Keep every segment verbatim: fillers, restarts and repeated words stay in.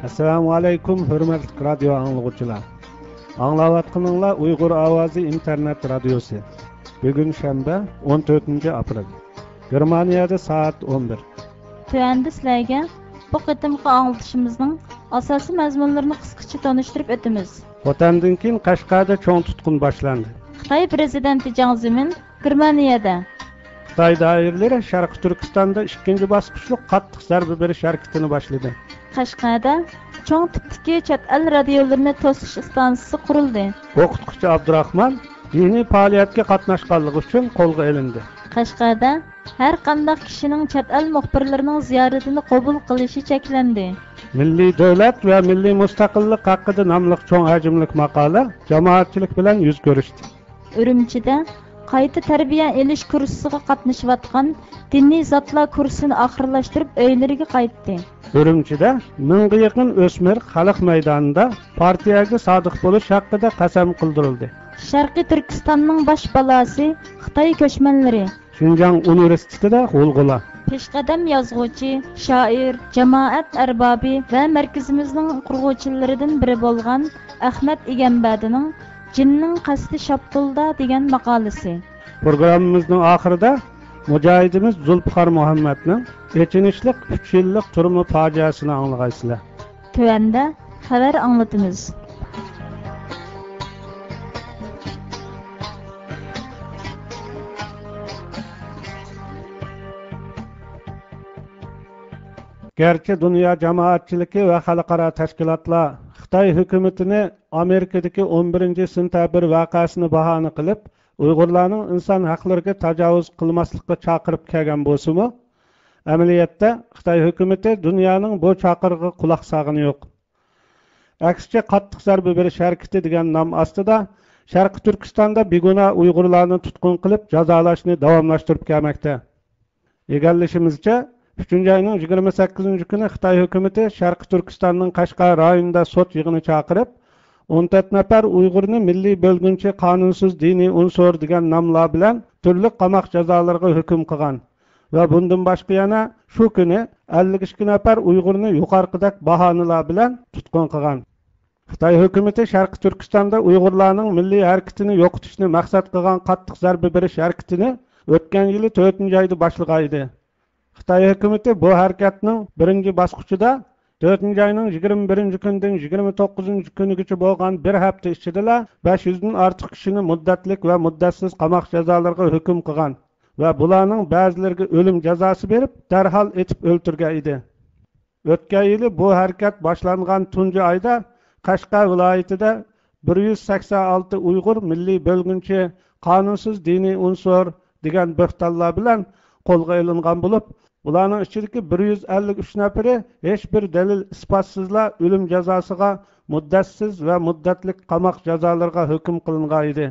ئەسسالامۇئەلەيكۇم، ھۆرمەتلىك رادىيو ئاڭلىغۇچىلار! ئاڭلاۋاتقىنىڭلار ئۇيغۇر ئاۋازى ئىنتېرنېت رادىيوسى. بۈگۈن شەنبە، ئون تۆتىنچى ئاپرېل. گېرمانىيەدە سائەت ئون بىر. تۆۋەندە سىلەرگە بۇ قېتىمقى ئاڭلىتىشىمىزنىڭ ئاساسىي مەزمۇنلىرىنى قىسقىچە تونۇشتۇرۇپ ئۆتىمىز. خوتەندىن كېيىن قەشقەردە چوڭ تۇتقۇن باشلاندى. خىتاي پىرېزىدېنتى جاڭ زېمىن گېرمانىيەدە. خىتاي دائىرىلىرى شەرقىي تۈركىستاندا ئىككىنچى باسقۇچلۇق قاتتىق زەربە بېرىش ھەرىكىتىنى باشلىدى. قەشقەردە چوڭ تىپتىكى چەت ئەل رادىيولىرىنى توسۇش ئىستانسىسى قۇرۇلدى. ئوقۇتقۇچى ئابدۇراخمان دىنىي پائالىيەتكە قاتناشقانلىقى ئۈچۈن قولغا ئېلىندى. قەشقەردە ھەر قانداق كىشىنىڭ چەت ئەل مۇخبىرلىرىنىڭ زىيارىتىنى قوبۇل قىلىشى چەكلەندى. مىللىي دۆلەت ۋە مىللىي مۇستەقىللىق ھەققىدە ناملىق چوڭ ھەجىملىك ماقالە جامائەتچىلىك بىلەن يۈز كۆرۈشتى. ئۈرۈمچىدە قايتا تەربىيە ئېلىش كۇرسىغا قاتنىشىۋاتقان دىنىي زاتلار كۇرسىنى ئاخىرلاشتۇرۇپ ئۆيلىرىگە قايتتى. ئۈرۈمچىدە مىڭغا يېقىن ئۆسمۈر خەلق مەيدانىدا پارتىيەگە سادىق بولۇش ھەققىدە قەسەم قىلدۇرۇلدى. شەرقىي تۈركىستاننىڭ باش بالاسى خىتاي كۆچمەنلىرى. شىنجاڭ ئۇنىۋېرسىتېتىدا غۇلغۇلا. پېشقەدەم يازغۇچى، شائىر، جامائەت ئەربابى ۋە مەركىزىمىزنىڭ قۇرغۇچىلىرىدىن بىرى بولغان ئەخمەت ئىگەمبەدىنىڭ جىننىڭ قەستى شاپتۇلدا دېگەن ماقالىسى. پروگراممىمىزنىڭ ئاخىرىدا مۇجاھىدىمىز زۇلپىقار مۇھەممەدنىڭ ئېچىنىشلىق ئۈچ يىللىق تۈرمە پاجىئەسىنى ئاڭلىغايسىلەر. تۆۋەندە خەۋەر ئاڭلىتىمىز. گەرچە دۇنيا جامائەتچىلىكى ۋە خەلقئارا تەشكىلاتلار خىتاي ھۆكۈمىتىنى ئامېرىكىدىكى ئون بىرىنچى سېنتەبىر ۋەقەسىنى باھانە قىلىپ، ئۇيغۇرلارنىڭ ئىنسان ھەقلىرىگە تاجاۋۇز قىلماسلىققا چاقىرىپ كەلگەن بولسىمۇ، ئەمەلىيەتتە خىتاي ھۆكۈمىتى دۇنيانىڭ بۇ چاقىرىقىغا قۇلاق سالغىنى يوق. ئەكسىچە، قاتتىق زەربە بېرىش ھەرىكىتى دېگەن نام ئاستىدا شەرقىي تۈركىستاندا بىگۇناھ ئۇيغۇرلارنى تۇتقۇن قىلىپ جازالاشنى داۋاملاشتۇرۇپ كەلمەكتە. ئىگىلىشىمىزچە، ئۈچىنچى ئاينىڭ يىگىرمە سەككىزىنچى كۈنى خىتاي ھۆكۈمىتى شەرقىي تۈركىستاننىڭ قەشقەر رايونىدا سوت يىغىنى چاقىرىپ، ئون تۆت نەپەر ئۇيغۇرنى مىللىي بۆلگۈنچى، قانۇنسىز دىنىي ئۇنسۇر دېگەن ناملار بىلەن تۈرلۈك قاماق جازالىرىغا ھۆكۈم قىلغان ۋە بۇندىن باشقا يەنە شۇ كۈنى ئەللىك ئىككى نەپەر ئۇيغۇرنى يۇقىرىقىدەك باھانىلار بىلەن تۇتقۇن قىلغان. خىتاي ھۆكۈمىتى شەرقىي تۈركىستاندا ئۇيغۇرلارنىڭ مىللىي ھەرىكىتىنى يوقىتىشنى مەقسەت قىلغان قاتتىق زەربە بېرىش ھەرىكىتىنى ئۆتكەن يىلى تۆتىنچى ئايدا باشلىغان ئىدى. خىتاي ھۆكۈمىتى بۇ ھەرىكەتنىڭ بىرىنچى باسقۇچىدا تۆتىنچى ئاينىڭ يىگىرمە بىرىنچى كۈنىدىن يىگىرمە توققۇزىنچى كۈنىگىچە بولغان بىر ھەپتە ئىچىدىلا بەش يۈزدىن ئارتۇق كىشىنى مۇددەتلىك ۋە مۇددەتسىز قاماق جازالىرىغا ھۆكۈم قىلغان ۋە بۇلارنىڭ بەزىلىرىگە ئۆلۈم جازاسى بېرىپ، دەرھال ئېتىپ ئۆلتۈرگەن ئىدى. ئۆتكەن يىلى بۇ ھەرىكەت باشلانغان تۇنجى ئايدا قەشقەر ۋىلايىتىدە بىر يۈز سەكسەن ئالتە ئۇيغۇر مىللىي بۆلگۈنچى، قانۇنسىز دىنىي ئۇنسۇر دېگەن بۆھتانلار بىلەن قولغا ئېلىنغان بولۇپ، بۇلارنىڭ ئىچىدىكى بىر يۈز ئەللىك ئۈچ نەپىرى ھېچبىر دەلىل ئىسپاتسىزلا ئۆلۈم جازاسىغا، مۇددەتسىز ۋە مۇددەتلىك قاماق جازالىرىغا ھۆكۈم قىلىنغان ئىدى.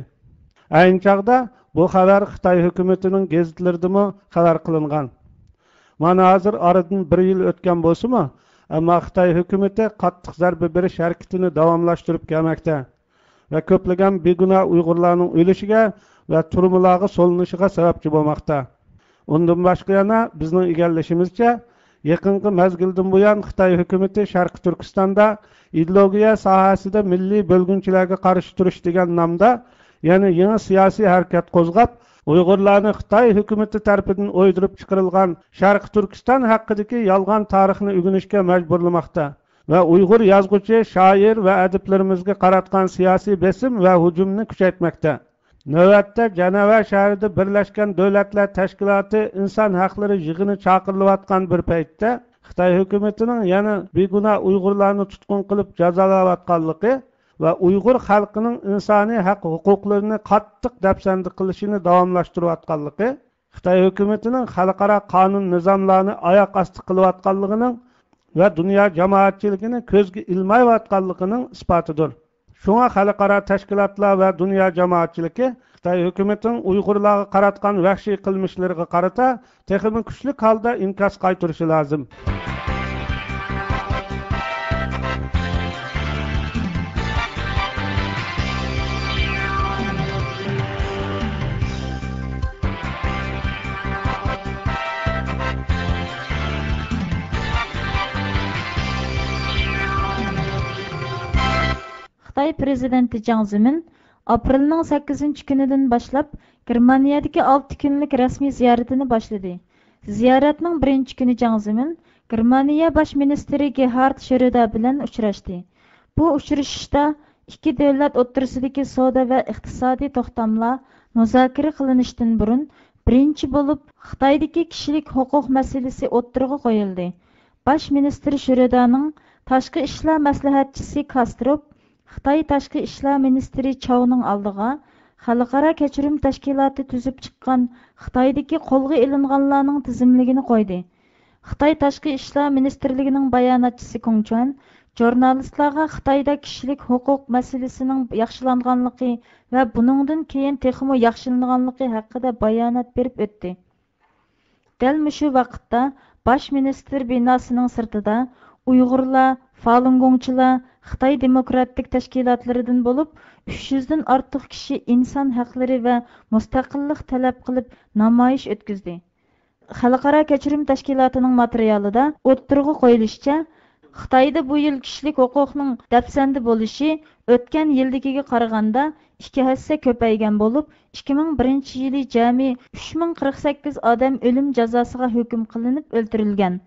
ئەينى چاغدا بۇ خەۋەر خىتاي ھۆكۈمىتىنىڭ گېزىتلىرىدىمۇ خەۋەر قىلىنغان. مانا ھازىر ئارىدىن بىر يىل ئۆتكەن بولسىمۇ، ئەمما خىتاي ھۆكۈمىتى قاتتىق زەربە بېرىش ھەرىكىتىنى داۋاملاشتۇرۇپ كەلمەكتە ۋە كۆپلىگەن بىگۇناھ ئۇيغۇرلارنىڭ ئۆلۈشىگە ۋە تۈرمىلارغا سولىنىشىغا سەۋەبچى بولماقتا. ئۇندىن باشقا يەنە بىزنىڭ ئىگىلىشىمىزچە، يېقىنقى مەزگىلدىن بۇيان خىتاي ھۆكۈمىتى شەرقىي تۈركىستاندا ئىدېئولوگىيە ساھەسىدە مىللىي بۆلگۈنچىلەرگە قارشى تۇرۇش دېگەن نامدا يەنە يېڭى سىياسىي ھەرىكەت قوزغاپ، ئۇيغۇرلارنى خىتاي ھۆكۈمىتى تەرىپىدىن ئويدۇرۇپ چىقىرىلغان شەرقىي تۈركىستان ھەققىدىكى يالغان تارىخنى ئۆگىنىشكە مەجبۇرلىماقتا ۋە ئۇيغۇر يازغۇچى، شائىر ۋە ئەدىبلىرىمىزگە قاراتقان سىياسىي بېسىم ۋە ھۇجۇمنى كۈچەيتمەكتە. نۆۋەتتە جەنەۋە شەھىرىدە بىرلەشكەن دۆلەتلەر تەشكىلاتى ئىنسان ھەقلىرى يىغىنى چاقىرىلىۋاتقان بىر پەيتتە، خىتاي ھۆكۈمىتىنىڭ يەنە بىگۇناھ ئۇيغۇرلارنى تۇتقۇن قىلىپ جازالاۋاتقانلىقى ۋە ئۇيغۇر خەلقىنىڭ ئىنسانىي ھەق ھوقۇقلىرىنى قاتتىق دەپسەندە قىلىشىنى داۋاملاشتۇرۇۋاتقانلىقى، خىتاي ھۆكۈمىتىنىڭ خەلقئارا قانۇن نىزاملارنى ئاياق ئاستى قىلىۋاتقانلىقىنىڭ ۋە دۇنيا جامائەتچىلىكىنى كۆزگە ئىلمايۋاتقانلىقىنىڭ ئىسپاتىدۇر. شۇڭا خەلقئارا تەشكىلاتلار ۋە دۇنيا جامائەتچىلىكى خىتاي ھۆكۈمىتىنىڭ ئۇيغۇرلارغا قاراتقان ۋەھشىي قىلمىشلىرىغا قارىتا تېخىمۇ كۈچلۈك ھالدا ئىنكاس قايتۇرۇشى لازىم. پىرېزىدېنتى جاڭ زېمىن ئاپرېلنىڭ سەككىزىنچى كۈنىدىن باشلاپ گېرمانىيەدىكى ئالتە كۈنلۈك رەسمىي زىيارىتىنى باشلىدى. زىيارەتنىڭ بىرىنچى كۈنى جاڭ زېمىن گېرمانىيە باش مىنىستىرى گېرھارد شرۆدېر بىلەن ئۇچراشتى. بۇ ئۇچرىشىشتا ئىككى دۆلەت ئوتتۇرىسىدىكى سودا ۋە ئىقتىسادىي توختاملار مۇزاكىرە قىلىنىشتىن بۇرۇن، بىرىنچى بولۇپ خىتايدىكى كىشىلىك ھوقۇق مەسىلىسى ئوتتۇرىغا قويۇلدى. باش مىنىستىر شرۆدېرنىڭ تاشقى ئىشلار مەسلىھەتچىسى كاستروپ خىتاي تاشقى ئىشلار مىنىستىرى چاۋنىڭ ئالدىغا خەلقئارا كەچۈرۈم تەشكىلاتى تۈزۈپ چىققان خىتايدىكى قولغا ئېلىنغانلارنىڭ تىزىملىكىنى قويدى. خىتاي تاشقى ئىشلار مىنىستىرلىكىنىڭ باياناتچىسى كۇڭ چۈەن ژۇرنالىستلارغا خىتايدا كىشىلىك ھوقۇق مەسىلىسىنىڭ ياخشىلانغانلىقى ۋە بۇنىڭدىن كېيىن تېخىمۇ ياخشىلىنىدىغانلىقى ھەققىدە بايانات بېرىپ ئۆتتى. دەل مۇشۇ ۋاقىتتا باش مىنىستىر بىناسىنىڭ سىرتىدا ئۇيغۇرلار، فالۇنگوڭچىلار، خىتاي دېموكراتىك تەشكىلاتلىرىدىن بولۇپ ئۈچ يۈزدىن ئارتۇق كىشى ئىنسان ھەقلىرى ۋە مۇستەقىللىق تەلەپ قىلىپ نامايىش ئۆتكۈزدى. خەلقئارا كەچۈرۈم تەشكىلاتىنىڭ ماتېرىيالىدا ئوتتۇرىغا قويۇلۇشىچە، خىتايدا بۇ يىل كىشىلىك ھوقۇقنىڭ دەپسەندە بولۇشى ئۆتكەن يىلدىكىگە قارىغاندا ئىككى ھەسسە كۆپەيگەن بولۇپ، ئىككى مىڭ بىرىنچى يىلى جەمئىي ئۈچ مىڭ قىرىق سەككىز ئادەم ئۆلۈم جازاسىغا ھۆكۈم قىلىنىپ ئۆلتۈرۈلگەن.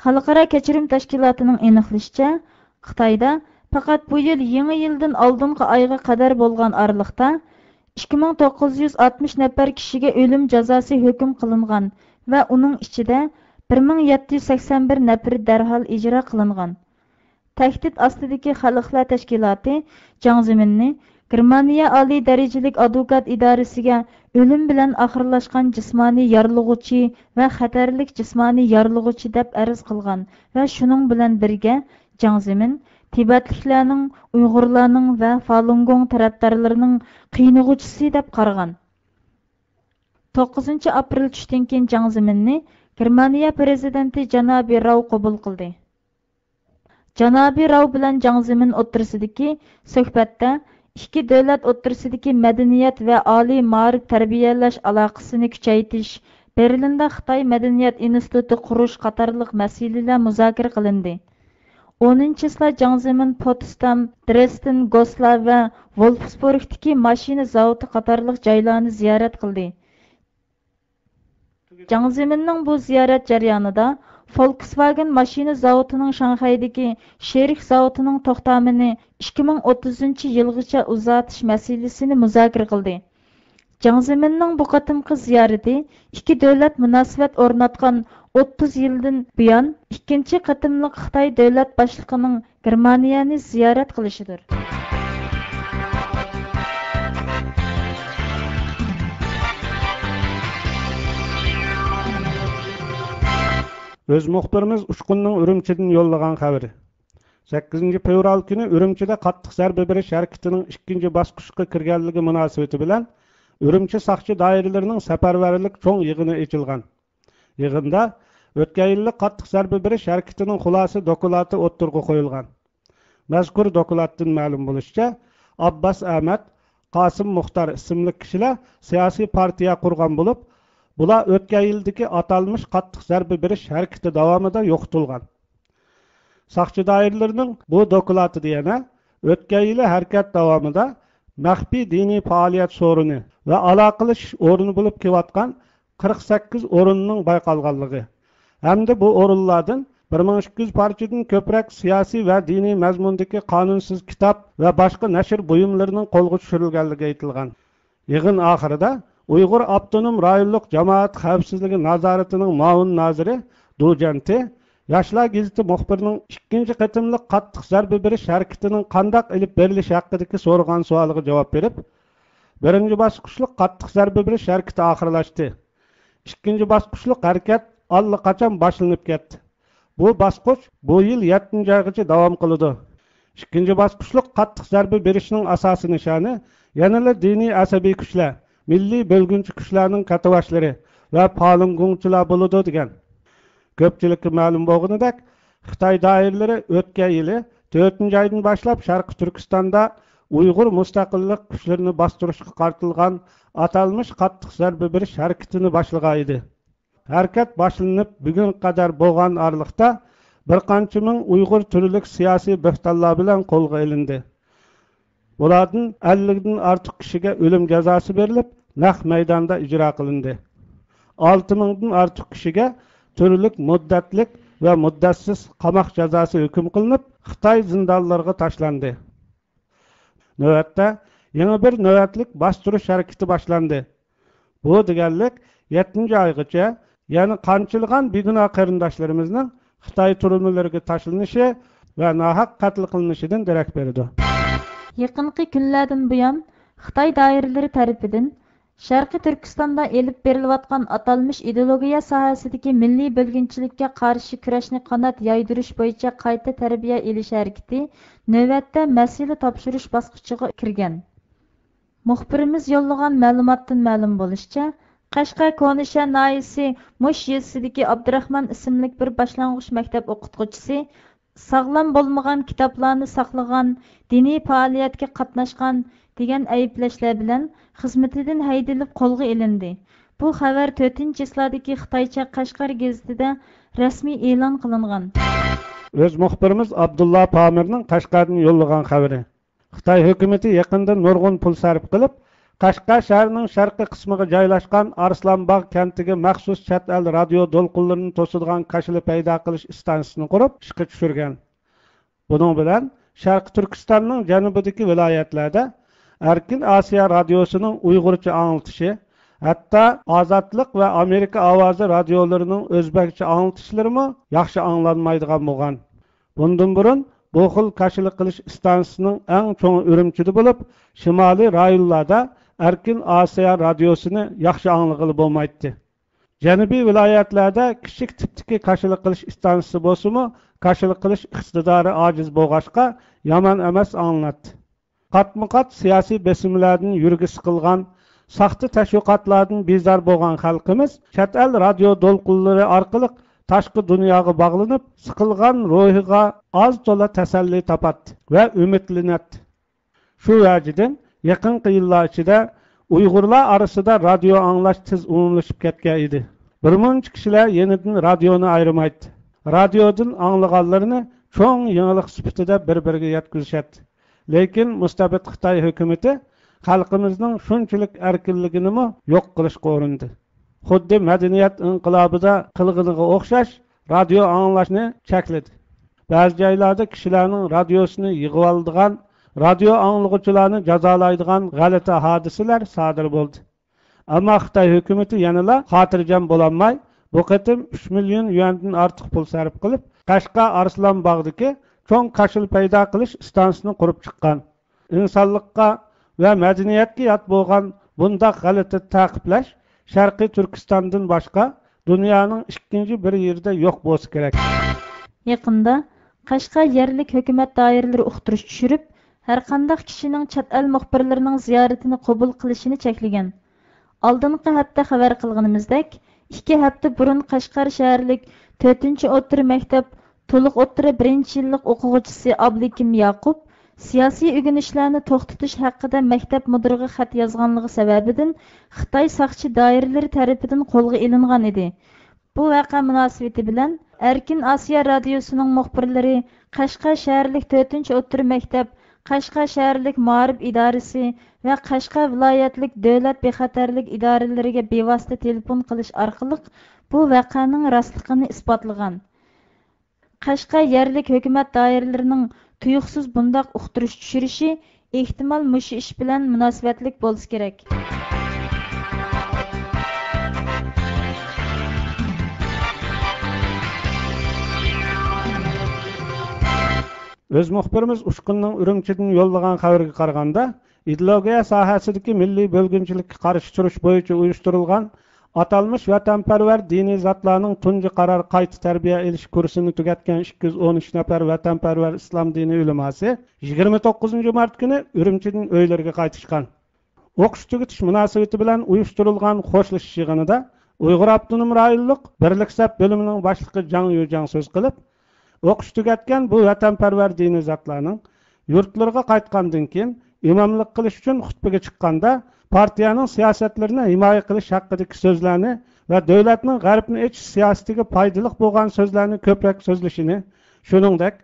خەلقئارا كەچۈرۈم تەشكىلاتىنىڭ ئېنىقلىشىچە، خىتايدا پەقەت بۇ يىل يېڭى يىلدىن ئالدىنقى ئايغا قەدەر بولغان ئارىلىقتا ئىككى مىڭ توققۇز يۈز ئاتمىش نەپەر كىشىگە ئۆلۈم جازاسى ھۆكۈم قىلىنغان ۋە ئۇنىڭ ئىچىدە بىر مىڭ يەتتە يۈز سەكسەن بىر نەپىرى دەرھال ئىجرا قىلىنغان. تەھدىت ئاستىدىكى خەلقلەر تەشكىلاتى جاڭ زېمىننى گېرمانىيە ئالىي دەرىجىلىك ئادۋوكات ئىدارىسىگە ئۆلۈم بىلەن ئاخىرلاشقان جىسمانىي يارىلىغۇچى ۋە خەتەرلىك جىسمانىي يارىلىغۇچى دەپ ئەرز قىلغان ۋە شۇنىڭ بىلەن بىرگە جاڭ زېمىن تىبەتلىكلەرنىڭ، ئۇيغۇرلارنىڭ ۋە فالۇنگوڭ تەرەپدارلىرىنىڭ قىينىغۇچىسى دەپ قارىغان. توققۇزىنچى ئاپرېل چۈشتىن كېيىن جاڭ زېمىننى گېرمانىيە پىرېزىدېنتى جانابى راۋ قوبۇل قىلدى. جانابى راۋ بىلەن جاڭ زېمىن ئوتتۇرىسىدىكى سۆھبەتتە ئىككى دۆلەت ئوتتۇرىسىدىكى مەدەنىيەت ۋە ئالىي مائارىپ تەربىيەلەش ئالاقىسىنى كۈچەيتىش، بېرلىندا خىتاي مەدەنىيەت ئىنستىتۇتى قۇرۇش قاتارلىق مەسىلىلەر مۇزاكىرە قىلىندى. ئونىنچى چىسلا جاڭ زېمىن پوتسدام، درېستېن، گوسلار ۋە ۋولفسبورگتىكى ماشىنا زاۋۇتى قاتارلىق جايلارنى زىيارەت قىلدى. جاڭ زېمىننىڭ بۇ زىيارەت جەريانىدا فولكسۋاگېن ماشىنا زاۋۇتىنىڭ شاڭخەيدىكى شېرىك زاۋۇتىنىڭ توختامىنى ئىككى مىڭ ئوتتۇزىنچى يىلغىچە ئۇزارتىش مەسىلىسىنى مۇزاكىرە قىلدى. جاڭ زېمىننىڭ بۇ قېتىمقى زىيارىتى ئىككى دۆلەت مۇناسىۋەت ئورناتقان ئوتتۇز يىلدىن بۇيان ئىككىنچى قېتىملىق خىتاي دۆلەت باشلىقىنىڭ گېرمانىيەنى زىيارەت قىلىشىدۇر. ئۆز مۇخبىرىمىز ئۇچقۇننىڭ ئۈرۈمچىدىن يوللىغان خەۋىرى. سەككىزىنچى فېۋرال كۈنى ئۈرۈمچىدە قاتتىق زەربە بېرىش ھەرىكىتىنىڭ ئىككىنچى باسقۇچقا كىرگەنلىكى مۇناسىۋىتى بىلەن ئۈرۈمچى ساقچى دائىرىلىرىنىڭ سەپەرۋەرلىك چوڭ يىغىنى ئېچىلغان. يىغىندا ئۆتكەن يىللىق قاتتىق زەربە بېرىش ھەرىكىتىنىڭ خۇلاسە دوكلاتى ئوتتۇرىغا قويۇلغان. مەزكۇر دوكلاتتىن مەلۇم بولۇشىچە، ئابباس ئەمەت، قاسىم مۇختار ئىسىملىك كىشىلەر سىياسىي پارتىيە قۇرغان بولۇپ، بۇلار ئۆتكەن يىلدىكى ئاتالمىش قاتتىق زەربە بېرىش ھەرىكىتى داۋامىدا يوقىتىلغان. ساقچى دائىرىلىرىنىڭ بۇ دوكلاتىدا يەنە ئۆتكەن يىلى ھەرىكەت داۋامىدا مەخپىي دىنىي پائالىيەت سورۇنى ۋە ئالاقىلىشىش ئورنى بولۇپ كېلىۋاتقان قىرىق سەككىز ئورۇننىڭ بايقالغانلىقى ھەمدە بۇ ئورۇنلاردىن بىر مىڭ ئىككى يۈز پارچىدىن كۆپرەك سىياسىي ۋە دىنىي مەزمۇندىكى قانۇنسىز كىتاب ۋە باشقا نەشر بۇيۇملىرىنىڭ قولغا چۈشۈرۈلگەنلىكى ئېيتىلغان. يىغىن ئاخىرىدا ئۇيغۇر ئاپتونوم رايونلۇق جامائەت خەۋپسىزلىكى نازارىتىنىڭ مۇئاۋىن نازىرى دۇ جيەنتې ياشلار گېزىتى مۇخبىرىنىڭ ئىككىنچى قېتىملىق قاتتىق زەربە بېرىش ھەرىكىتىنىڭ قانداق ئېلىپ بېرىلىشى ھەققىدىكى سورىغان سوئالىغا جاۋاب بېرىپ، بىرىنچى باسقۇچلۇق قاتتىق زەربە بېرىش ھەرىكىتى ئاخىرلاشتى. ئىككىنچى باسقۇچلۇق ھەرىكەت ئاللىقاچان باشلىنىپ كەتتى. بۇ باسقۇچ بۇ يىل يەتتىنچى ئايغىچە داۋام قىلىدۇ. ئىككىنچى باسقۇچلۇق قاتتىق زەربە بېرىشنىڭ ئاساسىي نىشانى يەنىلا دىنىي ئەسەبىي كۈچلەر، مىللىي بۆلگۈنچى كۈچلەرنىڭ كاتتىباشلىرى ۋە پالۇنگوڭچىلار بولىدۇ، دېگەن. كۆپچىلىككە مەلۇم بولغىنىدەك، خىتاي دائىرىلىرى ئۆتكەن يىلى تۆتىنچى ئايدىن باشلاپ شەرقىي تۈركىستاندا ئۇيغۇر مۇستەقىللىق كۈچلىرىنى باستۇرۇشقا قارىتىلغان ئاتالمىش قاتتىق زەربە بېرىش ھەرىكىتىنى باشلىغان ئىدى. ھەرىكەت باشلىنىپ بۈگۈنگە قەدەر بولغان ئارىلىقتا بىر قانچە مىڭ ئۇيغۇر تۈرلۈك سىياسىي بۆھتانلار بىلەن قولغا ئېلىندى. بۇلاردىن ئەللىكتىن ئارتۇق كىشىگە ئۆلۈم جازاسى بېرىلىپ، نەق مەيداندا ئىجرا قىلىندى. ئالتە مىڭدىن ئارتۇق كىشىگە تۈرلۈك مۇددەتلىك ۋە مۇددەتسىز قاماق جازاسى ھۆكۈم قىلىنىپ، خىتاي زىندانلىرىغا تاشلاندى. نۆۋەتتە يېڭى بىر نۆۋەتلىك باستۇرۇش ھەرىكىتى باشلاندى. بۇ دېگەنلىك، يەتتىنچى ئايغىچە يەنە قانچىلىغان بىگۇناھ قېرىنداشلىرىمىزنىڭ خىتاي تۈرمىلىرىگە تاشلىنىشى ۋە ناھەق قەتل قىلىنىشىدىن دېرەك بېرىدۇ. يېقىنقى كۈنلەردىن بۇيان، خىتاي دائىرىلىرى تەرىپىدىن شەرقىي تۈركىستاندا ئېلىپ بېرىلىۋاتقان ئاتالمىش ئىدېئولوگىيە ساھەسىدىكى مىللىي بۆلگۈنچىلىككە قارشى كۈرەشنى قانات يايدۇرۇش بويىچە قايتا تەربىيە ئېلىش ھەرىكىتى نۆۋەتتە مەسىلە تاپشۇرۇش باسقۇچىغا كىرگەن. مۇخبىرىمىز يوللىغان مەلۇماتتىن مەلۇم بولۇشىچە، قەشقەر كونىشەھەر ناھىيەسى مۇش يېزىسىدىكى ئابدۇراخمان ئىسىملىك بىر باشلانغۇچ مەكتەپ ئوقۇتقۇچىسى ساغلام بولمىغان كىتابلارنى ساقلىغان، دىنىي پائالىيەتكە قاتناشقان دېگەن ئەيىبلەشلەر بىلەن خىزمىتىدىن ھەيدىلىپ قولغا ئېلىندى. بۇ خەۋەر تۆتىنچى چىسلادىكى خىتايچە قەشقەر گېزىتىدە رەسمىي ئېلان قىلىنغان. ئۆز مۇخبىرىمىز ئابدۇللا پامىرنىڭ قەشقەردىن يوللىغان خەۋىرى. خىتاي ھۆكۈمىتى يېقىندا نۇرغۇن پۇل سەرپ قىلىپ، قەشقەر شەھىرىنىڭ شەرقىي قىسمىغا جايلاشقان ئارسلانباغ كەنتىگە مەخسۇس چەت ئەل رادىيو دولقۇنلىرىنى توسىدىغان كاشىلا پەيدا قىلىش ئىستانسىسىنى قۇرۇپ ئىشقا چۈشۈرگەن. بۇنىڭ بىلەن شەرقىي تۈركىستاننىڭ جەنۇبىدىكى ۋىلايەتلەردە ئەركىن ئاسىيا رادىيوسىنىڭ ئۇيغۇرچە ئاڭلىتىشى، ھەتتا ئازادلىق ۋە ئامېرىكا ئاۋازى رادىيولىرىنىڭ ئۆزبەكچە ئاڭلىتىشلىرىمۇ ياخشى ئاڭلانمايدىغان بولغان. بۇندىن بۇرۇن بۇ خىل كاشىلا قىلىش ئىستانسىسىنىڭ ئەڭ چوڭى ئۈرۈمچىدە بولۇپ، شىمالىي رايونلاردا ئەركىن ئاسىيا رادىيوسىنى ياخشى ئاڭلىغىلى بولمايتتى. جەنۇبىي ۋىلايەتلەردە كىچىك تىپتىكى كاشىلا قىلىش ئىستانسىسى بولسىمۇ، كاشىلا قىلىش ئىقتىدارى ئاجىز بولغاچقا، يامان ئەمەس ئاڭلىناتتى. قاتمۇقات سىياسىي بېسىملاردىن يۈرىكى سىقىلغان، ساختا تەشۋىقاتلاردىن بىزار بولغان خەلقىمىز چەت ئەل رادىيو دولقۇنلىرى ئارقىلىق تاشقى دۇنياغا باغلىنىپ، سىقىلغان روھىغا ئاز تولا تەسەللى تاپاتتى ۋە ئۈمىدلىنەتتى. شۇ ۋەجىدىن، يېقىنقى يىللار ئىچىدە ئۇيغۇرلار ئارىسىدا رادىيو ئاڭلاش تېز ئومۇملىشىپ كەتكەن ئىدى. بىرمۇنچە كىشىلەر يېنىدىن رادىيونى ئايرىمايتتى. رادىيودىن ئاڭلىغانلىرىنى چوڭ يېڭىلىق سۈپىتىدە بىر-بىرىگە يەتكۈزۈشەتتى. لېكىن مۇستەبىت خىتاي ھۆكۈمىتى خەلقىمىزنىڭ شۇنچىلىك ئەركىنلىكىنىمۇ يوق قىلىشقا ئۇرۇندى. خۇددى مەدەنىيەت ئىنقىلابىدا قىلغىنىغا ئوخشاش، رادىيو ئاڭلاشنى چەكلىدى. بەزى جايلاردا كىشىلەرنىڭ رادىيوسىنى يىغىۋالىدىغان، رادىيو ئاڭلىغۇچىلارنى جازالايدىغان غەلىتە ھادىسىلەر سادىر بولدى. ئەمما خىتاي ھۆكۈمىتى يەنىلا خاتىرجەم بولالماي، بۇ قېتىم ئۈچ مىليون يۈەندىن ئارتۇق پۇل سەرپ قىلىپ، قەشقەر ئارسلانباغدىكى چوڭ كاشىلا پەيدا قىلىش ئىستانسىسىنى قۇرۇپ چىققان. ئىنسانلىققا ۋە مەدەنىيەتكە يات بولغان بۇنداق غەلىتە تەقىبلەش شەرقىي تۈركىستاندىن باشقا دۇنيانىڭ ئىككىنچى بىر يېرىدە يوق بولسا كېرەك. يېقىندا قەشقەر يەرلىك ھۆكۈمەت دائىرىلىرى ئۇقتۇرۇش چۈشۈرۈپ، ھەرقانداق كىشىنىڭ چەت ئەل مۇخبىرلىرىنىڭ زىيارىتىنى قوبۇل قىلىشىنى چەكلىگەن. ئالدىنقى ھەپتە خەۋەر قىلغىنىمىزدەك، ئىككى ھەپتە بۇرۇن قەشقەر شەھەرلىك تۆتىنچى ئوتتۇرا مەكتەپ تولۇق ئوتتۇرا بىرىنچى يىللىق ئوقۇغۇچىسى ئابلىكىم ياقۇپ سىياسىي ئۆگىنىشلەرنى توختىتىش ھەققىدە مەكتەپ مۇدىرىغا خەت يازغانلىقى سەۋەبىدىن خىتاي ساقچى دائىرىلىرى تەرىپىدىن قولغا ئېلىنغان ئىدى. بۇ ۋەقە مۇناسىۋىتى بىلەن ئەركىن ئاسىيا رادىيوسىنىڭ مۇخبىرلىرى قەشقەر شەھەرلىك تۆتىنچى ئوتتۇرا مەكتەپ، قەشقەر شەھەرلىك مائارىپ ئىدارىسى ۋە قەشقەر ۋىلايەتلىك دۆلەت بىخەتەرلىك ئىدارىلىرىگە بىۋاسىتە تېلېفون قىلىش ئارقىلىق بۇ ۋەقەنىڭ راستلىقىنى ئىسپاتلىغان. قەشقەر يەرلىك ھۆكۈمەت دائىرىلىرىنىڭ تۇيۇقسىز بۇنداق ئۇقتۇرۇش چۈشۈرۈشى ئېھتىمال مۇشۇ ئىش بىلەن مۇناسىۋەتلىك بولسا كېرەك. ئۆز مۇخبىرىمىز ئۇچقۇننىڭ ئۈرۈمچىدىن يوللىغان خەۋىرىگە قارىغاندا، ئىدېئولوگىيە ساھەسىدىكى مىللىي بۆلگۈنچىلىككە قارشى تۇرۇش بويىچە ئۇيۇشتۇرۇلغان ئاتالمىش ۋەتەنپەرۋەر دىنىي زاتلارنىڭ تۇنجى قارار قايتا تەربىيە ئېلىش كۇرسىنى تۈگەتكەن ئىككى يۈز ئون ئۈچ نەپەر ۋەتەنپەرۋەر ئىسلام دىنى ئۆلىماسى يىگىرمە توققۇزىنچى مارت كۈنى ئۈرۈمچىدىن ئۆيلىرىگە قايتىشقان. ئوقۇش تۈگىتىش مۇناسىۋىتى بىلەن ئۇيۇشتۇرۇلغان خوشلىشىش يىغىنىدا ئۇيغۇر ئاپتونوم رايونلۇق بىرلىك سەپ بۆلۈمىنىڭ باشلىقى جاڭ يۈجاڭ سۆز قىلىپ، ئوقۇش تۈگەتكەن بۇ ۋەتەنپەرۋەر دىنىي زاتلارنىڭ يۇرتلىرىغا قايتقاندىن كېيىن، ئىماملىق قىلىش ئۈچۈن خۇتبىگە چىققاندا، پارتىيەنىڭ سىياسەتلىرىنى ھىمايە قىلىش ھەققىدىكى سۆزلەرنى ۋە دۆلەتنىڭ غەربنى ئېچىش سىياسىتىگە پايدىلىق بولغان سۆزلەرنى كۆپرەك سۆزلىشىنى، شۇنىڭدەك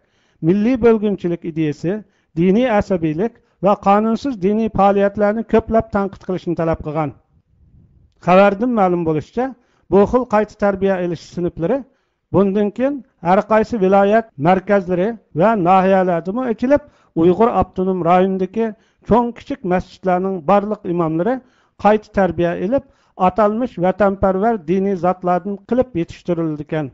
مىللىي بۆلگۈنچىلىك ئىدىيىسى، دىنىي ئەسەبىيلىك، ۋە قانۇنسىز دىنىي پائالىيەتلەرنى كۆپلەپ تەنقىد قىلىشنى تەلەپ قىلغان. خەۋەردىن مەلۇم بولۇشىچە، بۇ خىل قايتا تەربىيە ئېلىش سىنىپلىرى بۇندىن كېيىن ھەر قايسى ۋىلايەت مەركەزلىرى ۋە ناھىيەلەردىمۇ ئېچىلىپ، ئۇيغۇر ئاپتونوم رايونىدىكى چوڭ كىچىك مەسچىتلەرنىڭ بارلىق ئىماملىرى قايتا تەربىيە ئېلىپ، ئاتالمىش ۋەتەنپەرۋەر دىنىي زاتلاردىن قىلىپ يېتىشتۈرۈلىدىكەن.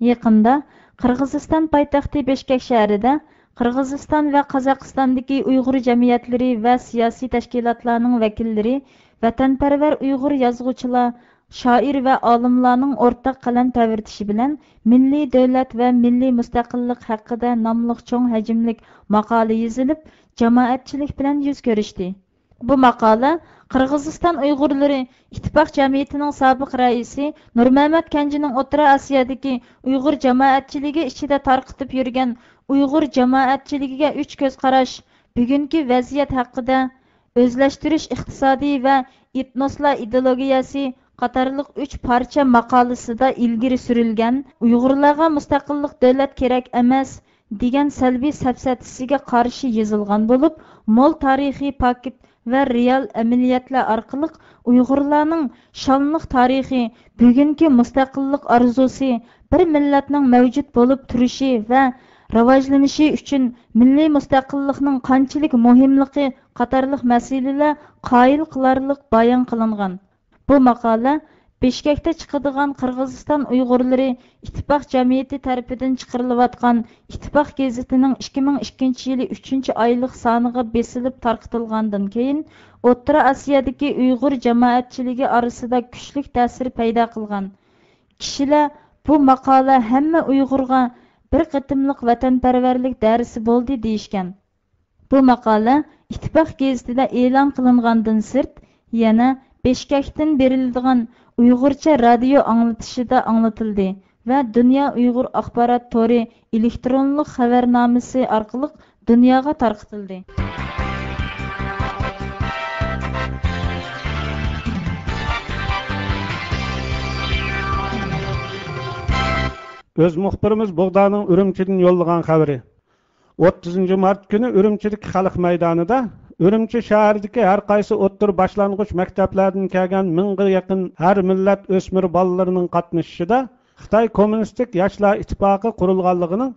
يېقىندا قىرغىزىستان پايتەختى بىشكەك شەھىرىدە قىرغىزىستان ۋە قازاقىستاندىكى ئۇيغۇر جەمئىيەتلىرى ۋە سىياسىي تەشكىلاتلارنىڭ ۋەكىللىرى، ۋەتەنپەرۋەر ئۇيغۇر يازغۇچىلار، شائىر ۋە ئالىملارنىڭ ئورتاق قەلەم تەۋرىتىشى بىلەن مىللىي دۆلەت ۋە مىللىي مۇستەقىللىق ھەققىدە ناملىق چوڭ ھەجىملىك ماقالە يېزىلىپ، جامائەتچىلىك بىلەن يۈز كۆرۈشتى. بۇ ماقالە قىرغىزىستان ئۇيغۇرلىرى ئىتتىپاق جەمئىيىتىنىڭ سابىق رەئىسى نۇرمەمەت كەنجىنىڭ ئوتتۇرا ئاسىيادىكى ئۇيغۇر جامائەتچىلىكى ئىچىدە تارقىتىپ يۈرگەن ئۇيغۇر جامائەتچىلىكىگە ئۈچ كۆز قاراش، بۈگۈنكى ۋەزىيەت ھەققىدە، ئۆزلەشتۈرۈش ئىقتىسادى ۋە ئېتنوسلار ئىدېئولوگىيەسى قاتارلىق ئۈچ پارچە ماقالىسىدا ئىلگىرى سۈرۈلگەن ئۇيغۇرلارغا مۇستەقىللىق دۆلەت كېرەك ئەمەس دېگەن سەلبىي سەپسەتىسىگە قارشى يېزىلغان بولۇپ، مول تارىخىي پاكىت ۋە رېئال ئەمەلىيەتلەر ئارقىلىق ئۇيغۇرلارنىڭ شانلىق تارىخى، بۈگۈنكى مۇستەقىللىق ئارزۇسى، بىر مىللەتنىڭ مەۋجۇت بولۇپ تۇرۇشى ۋە راۋاجلىنىشى ئۈچۈن مىللىي مۇستەقىللىقنىڭ قانچىلىك مۇھىملىقى قاتارلىق مەسىلىلەر قايىل قىلارلىق بايان قىلىنغان. بۇ ماقالە بىشكەكتە چىقىدىغان قىرغىزىستان ئۇيغۇرلىرى ئىتتىپاق جەمئىيىتى تەرىپىدىن چىقىرىلىۋاتقان ئىتتىپاق گېزىتىنىڭ ئىككى مىڭ ئىككىنچى يىلى ئۈچىنچى ئايلىق سانىغا بېسىلىپ تارقىتىلغاندىن كېيىن، ئوتتۇرا ئاسىيادىكى ئۇيغۇر جامائەتچىلىكى ئارىسىدا كۈچلۈك تەسىر پەيدا قىلغان. كىشىلەر بۇ ماقالە ھەممە ئۇيغۇرغا بىر قېتىملىق ۋەتەنپەرۋەرلىك دەرسى بولدى دېيىشكەن. بۇ ماقالە ئىتتىپاق گېزىتىدە ئېلان قىلىنغاندىن سىرت، يەنە بىشكەكتىن بېرىلىدىغان ئۇيغۇرچە رادىيو ئاڭلىتىشىدا ئاڭلىتىلدى ۋە دۇنيا ئۇيغۇر ئاخبارات تورى ئېلېكترونلۇق خەۋەرنامىسى ئارقىلىق دۇنياغا تارقىتىلدى. ئۆز مۇخبىرىمىز بوغدانىڭ ئۈرۈمچىدىن يوللىغان خەۋىرى. ئوتتۇزىنچى مارت كۈنى ئۈرۈمچىدىكى خەلق مەيدانىدا ئۈرۈمچى شەھىرىدىكى ھەر قايسى ئوتتۇرا باشلانغۇچ مەكتەپلەردىن كەلگەن مىڭغا يېقىن ھەر مىللەت ئۆسمۈر بالىلىرىنىڭ قاتنىشىشىدا خىتاي كوممۇنىستىك ياشلار ئىتتىپاقى قۇرۇلغانلىقىنىڭ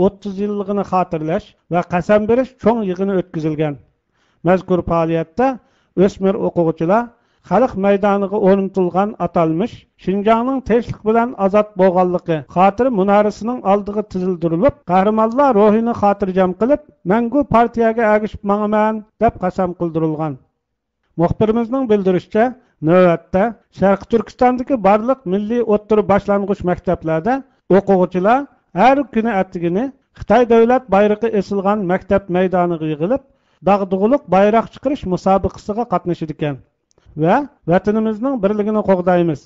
ئوتتۇز يىللىقىنى خاتىرىلەش ۋە قەسەم بېرىش چوڭ يىغىنى ئۆتكۈزۈلگەن. مەزكۇر پائالىيەتتە ئۆسمۈر ئوقۇغۇچىلار خەلق مەيدانىغا ئورنىتىلغان ئاتالمىش شىنجاڭنىڭ تىنچلىق بىلەن ئازاد بولغانلىقى خاتىرە مۇنارىسىنىڭ ئالدىغا تىزىلدۇرۇلۇپ، قەھرىمانلار روھىنى خاتىرجەم قىلىپ، مەڭگۈ پارتىيەگە ئەگىشىپ ماڭىمەن، دەپ قەسەم قىلدۇرۇلغان. مۇخبىرىمىزنىڭ بىلدۈرۈشىچە، نۆۋەتتە شەرقىي تۈركىستاندىكى بارلىق مىللىي ئوتتۇرا باشلانغۇچ مەكتەپلەردە ئوقۇغۇچىلار ھەر كۈنى ئەتىگىنى خىتاي دۆلەت بايرىقى ئېسىلغان مەكتەپ مەيدانىغا يىغىلىپ، داغدۇغىلىق بايراق چىقىرىش مۇسابىقىسىغا قاتنىشىدىكەن ۋە ۋەتىنىمىزنىڭ بىرلىكىنى قوغدايمىز،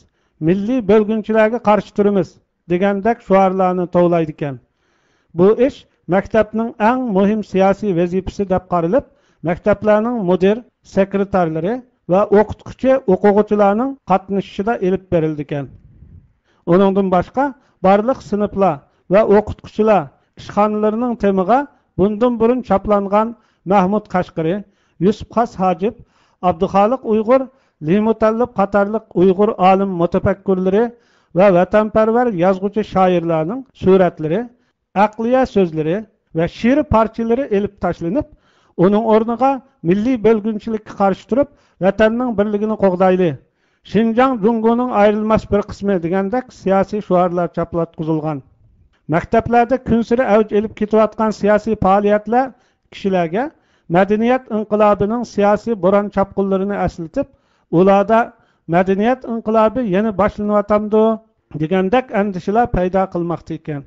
مىللىي بۆلگۈنچىلەرگە قارشى تۇرىمىز دېگەندەك شوئارلارنى توۋلايدىكەن. بۇ ئىش مەكتەپنىڭ ئەڭ مۇھىم سىياسىي ۋەزىپىسى دەپ قارىلىپ، مەكتەپلەرنىڭ مۇدىر، سېكرېتارلىرى ۋە ئوقۇتقۇچى، ئوقۇغۇچىلارنىڭ قاتنىشىشىدا ئېلىپ بېرىلىدىكەن. ئۇنىڭدىن باشقا، بارلىق سىنىپلار ۋە ئوقۇتقۇچىلار ئىشخانىلىرىنىڭ تېمىغا بۇندىن بۇرۇن چاپلانغان مەھمۇد قەشقىرى، يۈسۈپ خاس ھاجىپ، ئابدۇخالىق ئۇيغۇر، لى مۇتەللىپ قاتارلىق ئۇيغۇر ئالىم مۇتەپەككۇرلىرى ۋە ۋەتەنپەرۋەر يازغۇچى شائىرلارنىڭ سۈرەتلىرى، ئەقلىيە سۆزلىرى ۋە شېئىر پارچىلىرى ئېلىپ تاشلىنىپ، ئۇنىڭ ئورنىغا مىللىي بۆلگۈنچىلىككە قارشى تۇرۇپ، ۋەتەننىڭ بىرلىكىنى قوغدايلى، شىنجاڭ جۇڭگونىڭ ئايرىلماس بىر قىسمى دېگەندەك سىياسىي شوئارلار چاپلاتقۇزۇلغان. مەكتەپلەردە كۈنسېرى ئەۋج ئېلىپ كېتىۋاتقان سىياسىي پائالىيەتلەر كىشىلەرگە مەدەنىيەت ئىنقىلابىنىڭ سىياسىي بوران چاپقۇنلىرىنى ئەسلىتىپ، ئۇلاردا مەدەنىيەت ئىنقىلابى يەنە باشلىنىۋاتامدۇ دېگەندەك ئەندىشىلەر پەيدا قىلماقتا ئىكەن.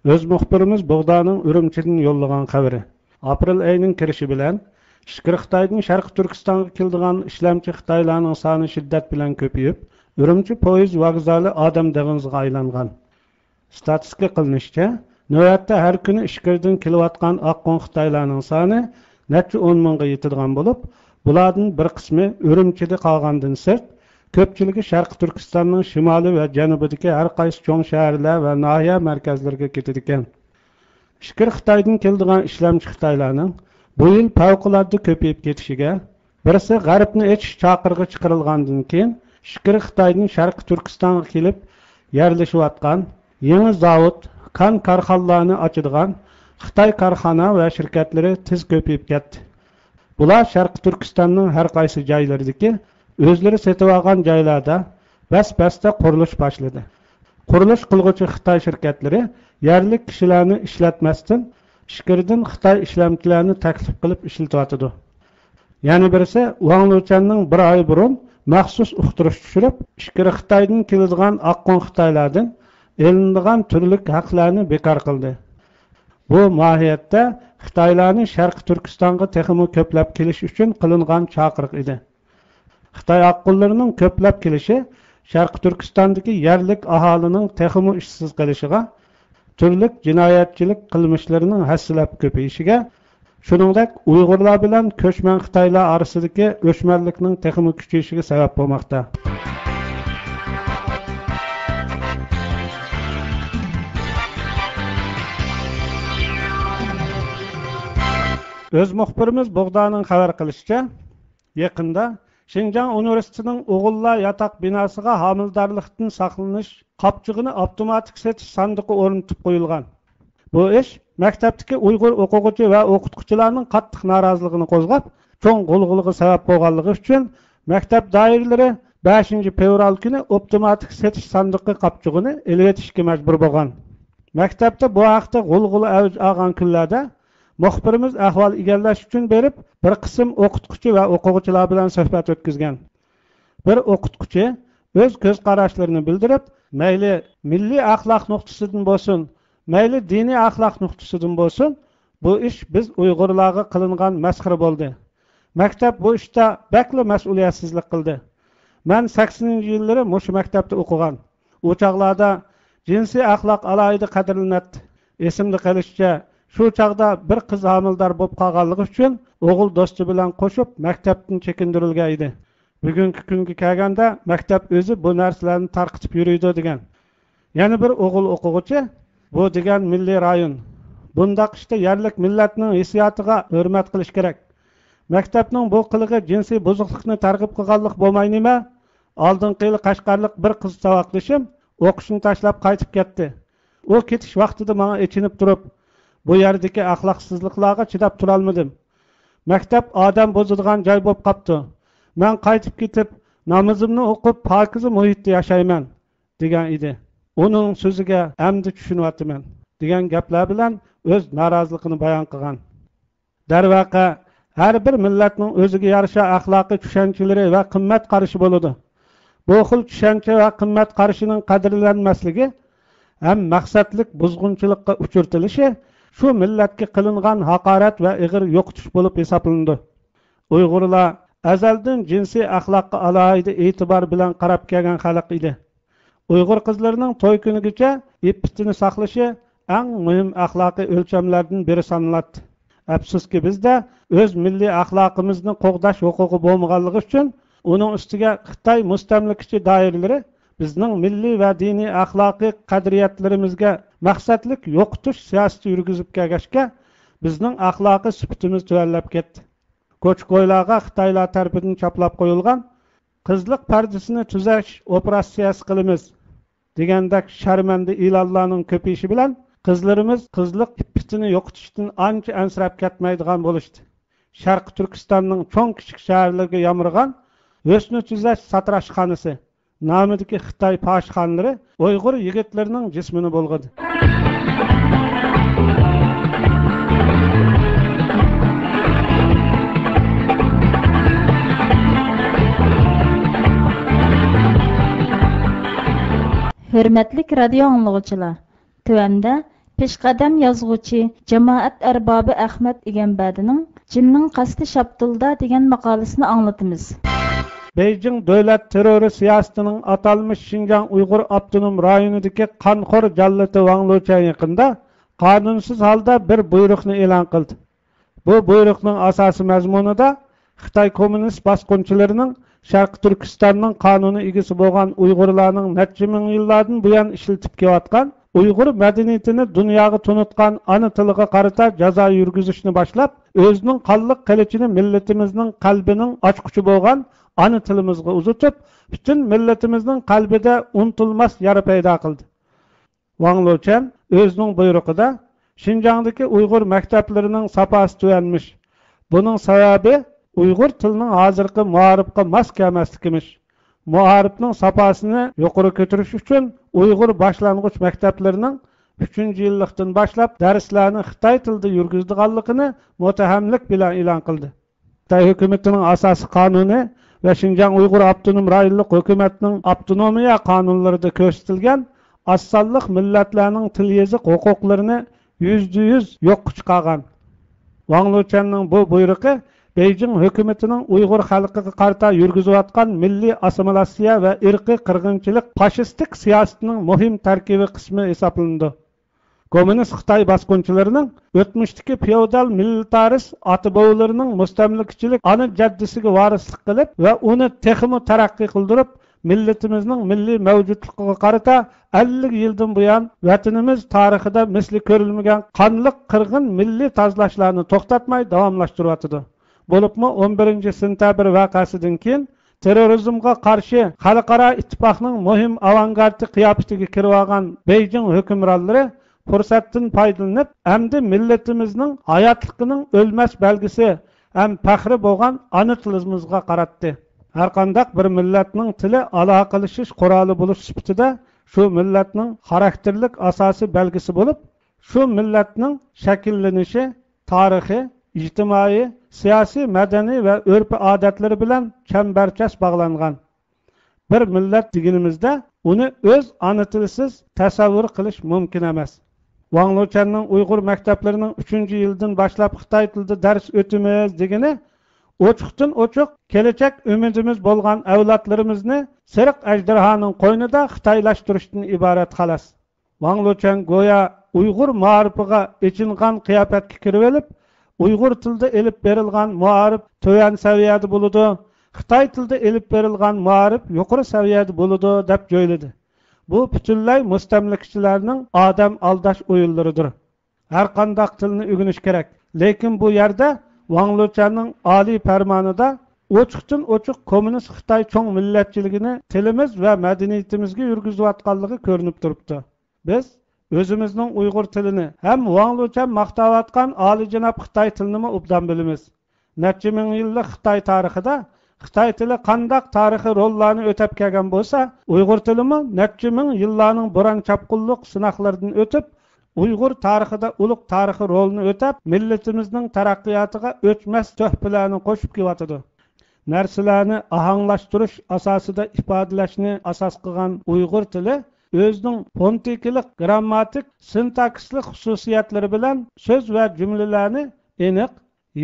ئۆز مۇخبىرىمىز بوغدانىڭ ئۈرۈمچىدىن يوللىغان خەۋىرى. ئاپرېل ئېيىنىڭ كىرىشى بىلەن ئىچكىرى خىتايدىن شەرقىي تۈركىستانغا كېلىدىغان ئىشلەمچى خىتايلارنىڭ سانى شىددەت بىلەن كۆپىيىپ، ئۈرۈمچى پويىز ۋوگزالى ئادەم دېڭىزىغا ئايلانغان. ستاتىستىكا قىلىنىشىچە، نۆۋەتتە ھەر كۈنى ئىچكىرىدىن كېلىۋاتقان ئاققۇن خىتايلارنىڭ سانى نەچچە ئون مىڭغا يېتىدىغان بولۇپ، بۇلاردىن بىر قىسمى ئۈرۈمچىدە قالغاندىن سىرت، كۆپچىلىكى شەرقىي تۈركىستاننىڭ شىمالى ۋە جەنۇبىدىكى ھەر قايسى چوڭ شەھەرلەر ۋە ناھىيە مەركەزلىرىگە كېتىدىكەن. ئىچكىرى خىتايدىن كېلىدىغان ئىشلەمچى خىتايلارنىڭ بۇ يىل پەۋقۇلئاددە كۆپىيىپ كېتىشىگە، بىرسى غەربنى ئېچىش چاقىرىقى چىقىرىلغاندىن كېيىن، ئىچكىرى خىتايدىن شەرقىي تۈركىستانغا كېلىپ يەرلىشىۋاتقان يېڭى زاۋۇت، كان كارخانىلارنى ئاچىدىغان خىتاي كارخانا ۋە شىركەتلىرى تېز كۆپىيىپ كەتتى. بۇلار شەرقىي تۈركىستاننىڭ ھەر قايسى جايلىرىدىكى ئۆزلىرى سېتىۋالغان جايلاردا بەس-بەستە قۇرۇلۇش باشلىدى. قۇرۇلۇش قىلغۇچى خىتاي شىركەتلىرى يەرلىك كىشىلەرنى ئىشلەتمەستىن، ئىچكىرىدىن خىتاي ئىشلەمچىلەرنى تەكلىپ قىلىپ ئىشلىتىۋاتىدۇ. يەنە بىرسى، ۋاڭ لۇچەننىڭ بىر ئاي بۇرۇن مەخسۇس ئۇقتۇرۇش چۈشۈرۈپ، ئىچكىرى خىتايدىن كېلىدىغان ئاققۇن خىتايلاردىن ئېلىنىدىغان تۈرلۈك ھەقلەرنى بىكار قىلدى. بۇ ماھىيەتتە خىتايلارنى شەرقىي تۈركىستانغا تېخىمۇ كۆپلەپ كېلىش ئۈچۈن قىلىنغان چاقىرىق ئىدى. خىتاي ئاققۇنلىرىنىڭ كۆپلەپ كېلىشى شەرقىي تۈركىستاندىكى يەرلىك ئاھالىنىڭ تېخىمۇ ئىشسىز قېلىشىغا، تۈرلۈك جىنايەتچىلىك قىلمىشلىرىنىڭ ھەسسىلەپ كۆپىيىشىگە، شۇنىڭدەك ئۇيغۇرلار بىلەن كۆچمەن خىتايلار ئارىسىدىكى ئۆچمەنلىكنىڭ تېخىمۇ كۈچىيىشىگە سەۋەب بولماقتا. ئۆز مۇخبىرىمىز بوغدانىڭ خەۋەر قىلىشىچە، يېقىندا شىنجاڭ ئۇنىۋېرسىتېتىنىڭ ئوغۇللار ياتاق بىناسىغا ھامىلىدارلىقتىن ساقلىنىش قاپچۇقىنى ئاپتوماتىك سېتىش ساندۇقى ئورنىتىپ قويۇلغان. بۇ ئىش مەكتەپتىكى ئۇيغۇر ئوقۇغۇچى ۋە ئوقۇتقۇچىلارنىڭ قاتتىق نارازىلىقىنى قوزغاپ، چوڭ غۇلغۇلىغا سەۋەب بولغانلىقى ئۈچۈن، مەكتەپ دائىرىلىرى بەشىنچى فېۋرال كۈنى ئاپتوماتىك سېتىش ساندۇقى قاپچۇقىنى ئېلىۋېتىشكە مەجبۇر بولغان. مەكتەپتە بۇ ھەقتە غۇلغۇلا ئەۋج ئالغان كۈنلەردە مۇخبىرىمىز ئەھۋال ئىگىلەش ئۈچۈن بېرىپ، بىر قىسىم ئوقۇتقۇچى ۋە ئوقۇغۇچىلار بىلەن سۆھبەت ئۆتكۈزگەن. بىر ئوقۇتقۇچى ئۆز كۆز قاراشلىرىنى بىلدۈرۈپ، مەيلى مىللىي ئەخلاق نۇقتىسىدىن بولسۇن، مەيلى دىنىي ئەخلاق نۇقتىسىدىن بولسۇن، بۇ ئىش بىز ئۇيغۇرلارغا قىلىنغان مەسخىرە بولدى. مەكتەپ بۇ ئىشتا بەكلا مەسئۇلىيەتسىزلىك قىلدى. مەن سەكسىنىنچى يىللىرى مۇشۇ مەكتەپتە ئوقۇغان. ئۇ چاغلاردا جىنسىي ئەخلاق ئالاھىدە قەدىرلىنەتتى. ئېسىمدە قېلىشىچە، شۇ چاغدا بىر قىز ھامىلىدار بولۇپ قالغانلىقى ئۈچۈن ئوغۇل دوستى بىلەن قوشۇپ مەكتەپتىن چېكىندۈرۈلگەن ئىدى. بۈگۈنكى كۈنگە كەلگەندە، مەكتەپ ئۆزى بۇ نەرسىلەرنى تارقىتىپ يۈرىدۇ دېگەن. يەنە بىر ئوغۇل ئوقۇغۇچى، بۇ دېگەن مىللىي رايون. بۇنداق ئىشتا يەرلىك مىللەتنىڭ ھېسسىياتىغا ھۆرمەت قىلىش كېرەك. مەكتەپنىڭ بۇ قىلىقى جىنسىي بۇزۇقلۇقنى تەرغىب قىلغانلىق بولماينېمە؟ ئالدىنقى يىلى قەشقەرلىق بىر قىز ساۋاقدىشىم ئوقۇشنى تاشلاپ قايتىپ كەتتى. ئۇ كېتىش ۋاقتىدا ماڭا ئېچىنىپ تۇرۇپ، بۇ يەردىكى ئەخلاقسىزلىقلارغا چىداپ تۇرالمىدىم. مەكتەپ ئادەم بۇزىدىغان جاي بولۇپ قاپتۇ. مەن قايتىپ كېتىپ، نامىزىمنى ئوقۇپ، پاكىزە مۇھىتتا ياشايمەن، دېگەن ئىدى. ئۇنىڭ سۆزىگە ئەمدى چۈشىنىۋاتىمەن، دېگەن گەپلەر بىلەن ئۆز نارازىلىقىنى بايان قىلغان. دەرۋەقە، ھەر بىر مىللەتنىڭ ئۆزىگە يارىشا ئەخلاقىي چۈشەنچىلىرى ۋە قىممەت قارىشى بولىدۇ. بۇ خىل چۈشەنچە ۋە قىممەت قارىشىنىڭ قەدىرلەنمەسلىكى ھەم مەقسەتلىك بۇزغۇنچىلىققا ئۇچرىتىلىشى شۇ مىللەتكە قىلىنغان ھاقارەت ۋە ئېغىر يوقىتىش بولۇپ ھېسابلىنىدۇ. ئۇيغۇرلار ئەزەلدىن جىنسىي ئەخلاققا ئالاھىدە ئېتىبار بىلەن قاراپ كەلگەن خەلق ئىدى. ئۇيغۇر قىزلىرىنىڭ توي كۈنىگىچە ئىپپىتىنى ساقلىشى ئەڭ مۇھىم ئەخلاقىي ئۆلچەملەردىن بىرى سانىلاتتى. ئەپسۇسكى، بىزدە ئۆز مىللىي ئەخلاقىمىزنى قوغداش ھوقۇقى بولمىغانلىقى ئۈچۈن، ئۇنىڭ ئۈستىگە خىتاي مۇستەملىكىچى دائىرىلىرى بىزنىڭ مىللىي ۋە دىنىي ئەخلاقىي قەدرىيەتلىرىمىزگە مەقسەتلىك يوقىتىش سىياسىتى يۈرگۈزۈپ كەلگەچكە، بىزنىڭ ئەخلاقىي سۈپىتىمىز تۆۋەنلەپ كەتتى. كوچا-كويلارغا خىتايلار تەرىپىدىن چاپلاپ قويۇلغان قىزلىق پەردىسىنى تۈزەش ئوپېراتسىيەسى قىلىمىز دېگەندەك شەرمەندە ئېلانلارنىڭ كۆپىيىشى بىلەن، قىزلىرىمىز قىزلىق ئىپپىتىنى يوقىتىشتىن ئانچە ئەنسىرەپ كەتمەيدىغان بولۇشتى. شەرقىي تۈركىستاننىڭ چوڭ-كىچىك شەھەرلىرىگە يامرىغان ھۆسنى تۈزەش ساتىراشخانىسى نامىدىكى خىتاي پاھىشخانىلىرى ئۇيغۇر يىگىتلىرىنىڭ جىسمىنى بۇلغىدى. ھۆرمەتلىك رادىيو ئاڭلىغۇچىلار، تۆۋەندە پېشقەدەم يازغۇچى، جامائەت ئەربابى ئەخمەت ئىگەمبەردىنىڭ جىننىڭ قەستى شاپتۇلدا دېگەن ماقالىسىنى ئاڭلىتىمىز. بېيجىڭ دۆلەت تېررورى سىياسىتىنىڭ ئاتالمىش شىنجاڭ ئۇيغۇر ئاپتونوم رايونىدىكى قانخور جاللىتى ۋاڭ لېچۈەن يېقىندا قانۇنسىز ھالدا بىر بۇيرۇقنى ئېلان قىلدى. بۇ بۇيرۇقنىڭ ئاساسىي مەزمۇنىدا خىتاي كوممۇنىست باسقۇنچىلىرىنىڭ شەرقىي تۈركىستاننىڭ قانۇنىي ئىگىسى بولغان ئۇيغۇرلارنىڭ نەچچە مىڭ يىللاردىن بۇيان ئىشلىتىپ كېلىۋاتقان، ئۇيغۇر مەدەنىيىتىنى دۇنياغا تونۇتقان ئانا تىلىغا قارىتا جازا يۈرگۈزۈشنى باشلاپ، ئۆزىنىڭ قانلىق قىلىچىنى مىللىتىمىزنىڭ قەلبىنىڭ ئاچقۇچى بولغان ئانا تىلىمىزغا ئۇزىتىپ، پۈتۈن مىللىتىمىزنىڭ قەلبىدە ئۇنتۇلماس يارا پەيدا قىلدى. ۋاڭ لېچۈەن ئۆزىنىڭ بۇيرۇقىدا، شىنجاڭدىكى ئۇيغۇر مەكتەپلىرىنىڭ ساپاسى تۆۋەنمىش. بۇنىڭ سەۋەبى ئۇيغۇر تىلىنىڭ ھازىرقى مائارىپقا ماس كەلمەسلىكىمىش. مائارىپنىڭ ساپاسىنى يۇقىرى كۆتۈرۈش ئۈچۈن ئۇيغۇر باشلانغۇچ مەكتەپلىرىنىڭ ئۈچىنچى يىللىقتىن باشلاپ دەرسلەرنى خىتاي تىلىدا يۈرگۈزىدىغانلىقىنى مۇتتەھەملىك بىلەن ئېلان قىلدى. خىتاي ھۆكۈمىتىنىڭ ئاساسىي قانۇنى ۋە شىنجاڭ ئۇيغۇر ئاپتونوم رايونلۇق ھۆكۈمەتنىڭ ئاپتونومىيە قانۇنلىرىدا كۆرسىتىلگەن ئاز سانلىق مىللەتلەرنىڭ تىل يېزىق ھوقۇقلىرىنى يۈزدە يۈز يوققا چىقارغان. ۋاڭ لېچۈەننىڭ بۇ بۇيرۇقى بېيجىڭ ھۆكۈمىتىنىڭ ئۇيغۇر خەلقىگە قارىتا يۈرگۈزۈۋاتقان مىللىي ئاسسىمىلياتسىيە ۋە ئىرقىي قىرغىنچىلىق فاشىستىك سىياسىتىنىڭ مۇھىم تەركىبىي قىسمى ھېسابلىنىدۇ. كوممۇنىست خىتاي باسقۇنچىلىرىنىڭ ئۆتمۈشتىكى فېئودال مىلىتارىست ئاتا-بوۋىلىرىنىڭ مۇستەملىكىچىلىك ئانا جەددىسىگە ۋارىسلىق قىلىپ ۋە ئۇنى تېخىمۇ تەرەققىي قىلدۇرۇپ، مىللىتىمىزنىڭ مىللىي مەۋجۇتلۇقىغا قارىتا ئەللىك يىلدىن بۇيان ۋەتىنىمىز تارىخىدا مىسلى كۆرۈلمىگەن قانلىق قىرغىن مىللىي تازىلاشلارنى توختاتماي داۋاملاشتۇرۇۋاتىدۇ. بولۇپمۇ ئون بىرىنچى سېنتەبىر ۋەقەسىدىن كېيىن تېررورىزمغا قارشى خەلقئارا ئىتتىپاقنىڭ مۇھىم ئاۋانگارتى قىياپىتىگە كىرىۋالغان بېيجىڭ ھۆكۈمرانلىرى پۇرسەتتىن پايدىلىنىپ، ئەمدى مىللىتىمىزنىڭ ھاياتلىقىنىڭ ئۆلمەس بەلگىسى ھەم پەخرى بولغان ئانا تىلىمىزغا قاراتتى. ھەرقانداق بىر مىللەتنىڭ تىلى ئالاقىلىشىش قورالى بولۇش سۈپىتىدە شۇ مىللەتنىڭ خاراكتېرلىك ئاساسىي بەلگىسى بولۇپ، شۇ مىللەتنىڭ شەكىللىنىشى، تارىخى، ئىجتىمائىي، سىياسىي، مەدەنىي ۋە ئۆرپ-ئادەتلىرى بىلەن چەمبەرچاس باغلانغان. بىر مىللەت دېگىنىمىزدە ئۇنى ئۆز ئانا تىلىسىز تەسەۋۋۇر قىلىش مۇمكىن ئەمەس. ۋاڭ لېچۈەننىڭ ئۇيغۇر مەكتەپلىرىنىڭ ئۈچىنچى يىلىدىن باشلاپ خىتاي تىلىدا دەرس ئۆتىمىز دېگىنى ئوچۇقتىن ئوچۇق كېلەچەك ئۈمىدىمىز بولغان ئەۋلادلىرىمىزنى سېرىق ئەجدىھانىڭ قوينىدا خىتايلاشتۇرۇشتىن ئىبارەت خالاس. ۋاڭ لېچۈەن گويا ئۇيغۇر مائارىپىغا ئېچىنغان قىياپەتكە كىرىۋېلىپ، ئۇيغۇر تىلىدا ئېلىپ بېرىلغان مائارىپ تۆۋەن سەۋىيەدە بولىدۇ، خىتاي تىلىدا ئېلىپ بېرىلغان مائارىپ يۇقىرى سەۋىيەدە بولىدۇ، دەپ جۆيلىدى. بۇ پۈتۈنلەي مۇستەملىكىچىلەرنىڭ ئادەم ئالداش ئويۇنلىرىدۇر. ھەرقانداق تىلنى ئۆگىنىش كېرەك، لېكىن بۇ يەردە ۋاڭ لېچۈەننىڭ ئالىي پەرمانىدا ئوچۇقتىن ئوچۇق كوممۇنىست خىتاي چوڭ مىللەتچىلىكىنى تىلىمىز ۋە مەدەنىيىتىمىزگە يۈرگۈزۈۋاتقانلىقى كۆرۈنۈپ تۇرۇپتۇ. بىز ئۆزىمىزنىڭ ئۇيغۇر تىلىنى ھەم ۋاڭ لېچۈەن ماختاۋاتقان ئالىيجاناب خىتاي تىلىنىمۇ ئوبدان بىلىمىز. نەچچە مىڭ يىللىق خىتاي تارىخىدا خىتاي تىلى قانداق تارىخىي روللارنى ئۆتەپ كەلگەن بولسا، ئۇيغۇر تىلىمۇ نەچچە مىڭ يىللارنىڭ بوران-چاپقۇنلۇق سىناقلىرىدىن ئۆتۈپ، ئۇيغۇر تارىخىدا ئۇلۇغ تارىخىي رولىنى ئۆتەپ، مىللىتىمىزنىڭ تەرەققىياتىغا ئۆچمەس تۆھپىلەرنى قوشۇپ كېلىۋاتىدۇ. نەرسىلەرنى ئاھاڭلاشتۇرۇش ئاساسىدا ئىپادىلەشنى ئاساس قىلغان ئۇيغۇر تىلى ئۆزىنىڭ فونېتىكىلىق، گىرامماتىك، سىنتاكسىسلىق خۇسۇسىيەتلىرى بىلەن سۆز ۋە جۈملىلەرنى ئېنىق،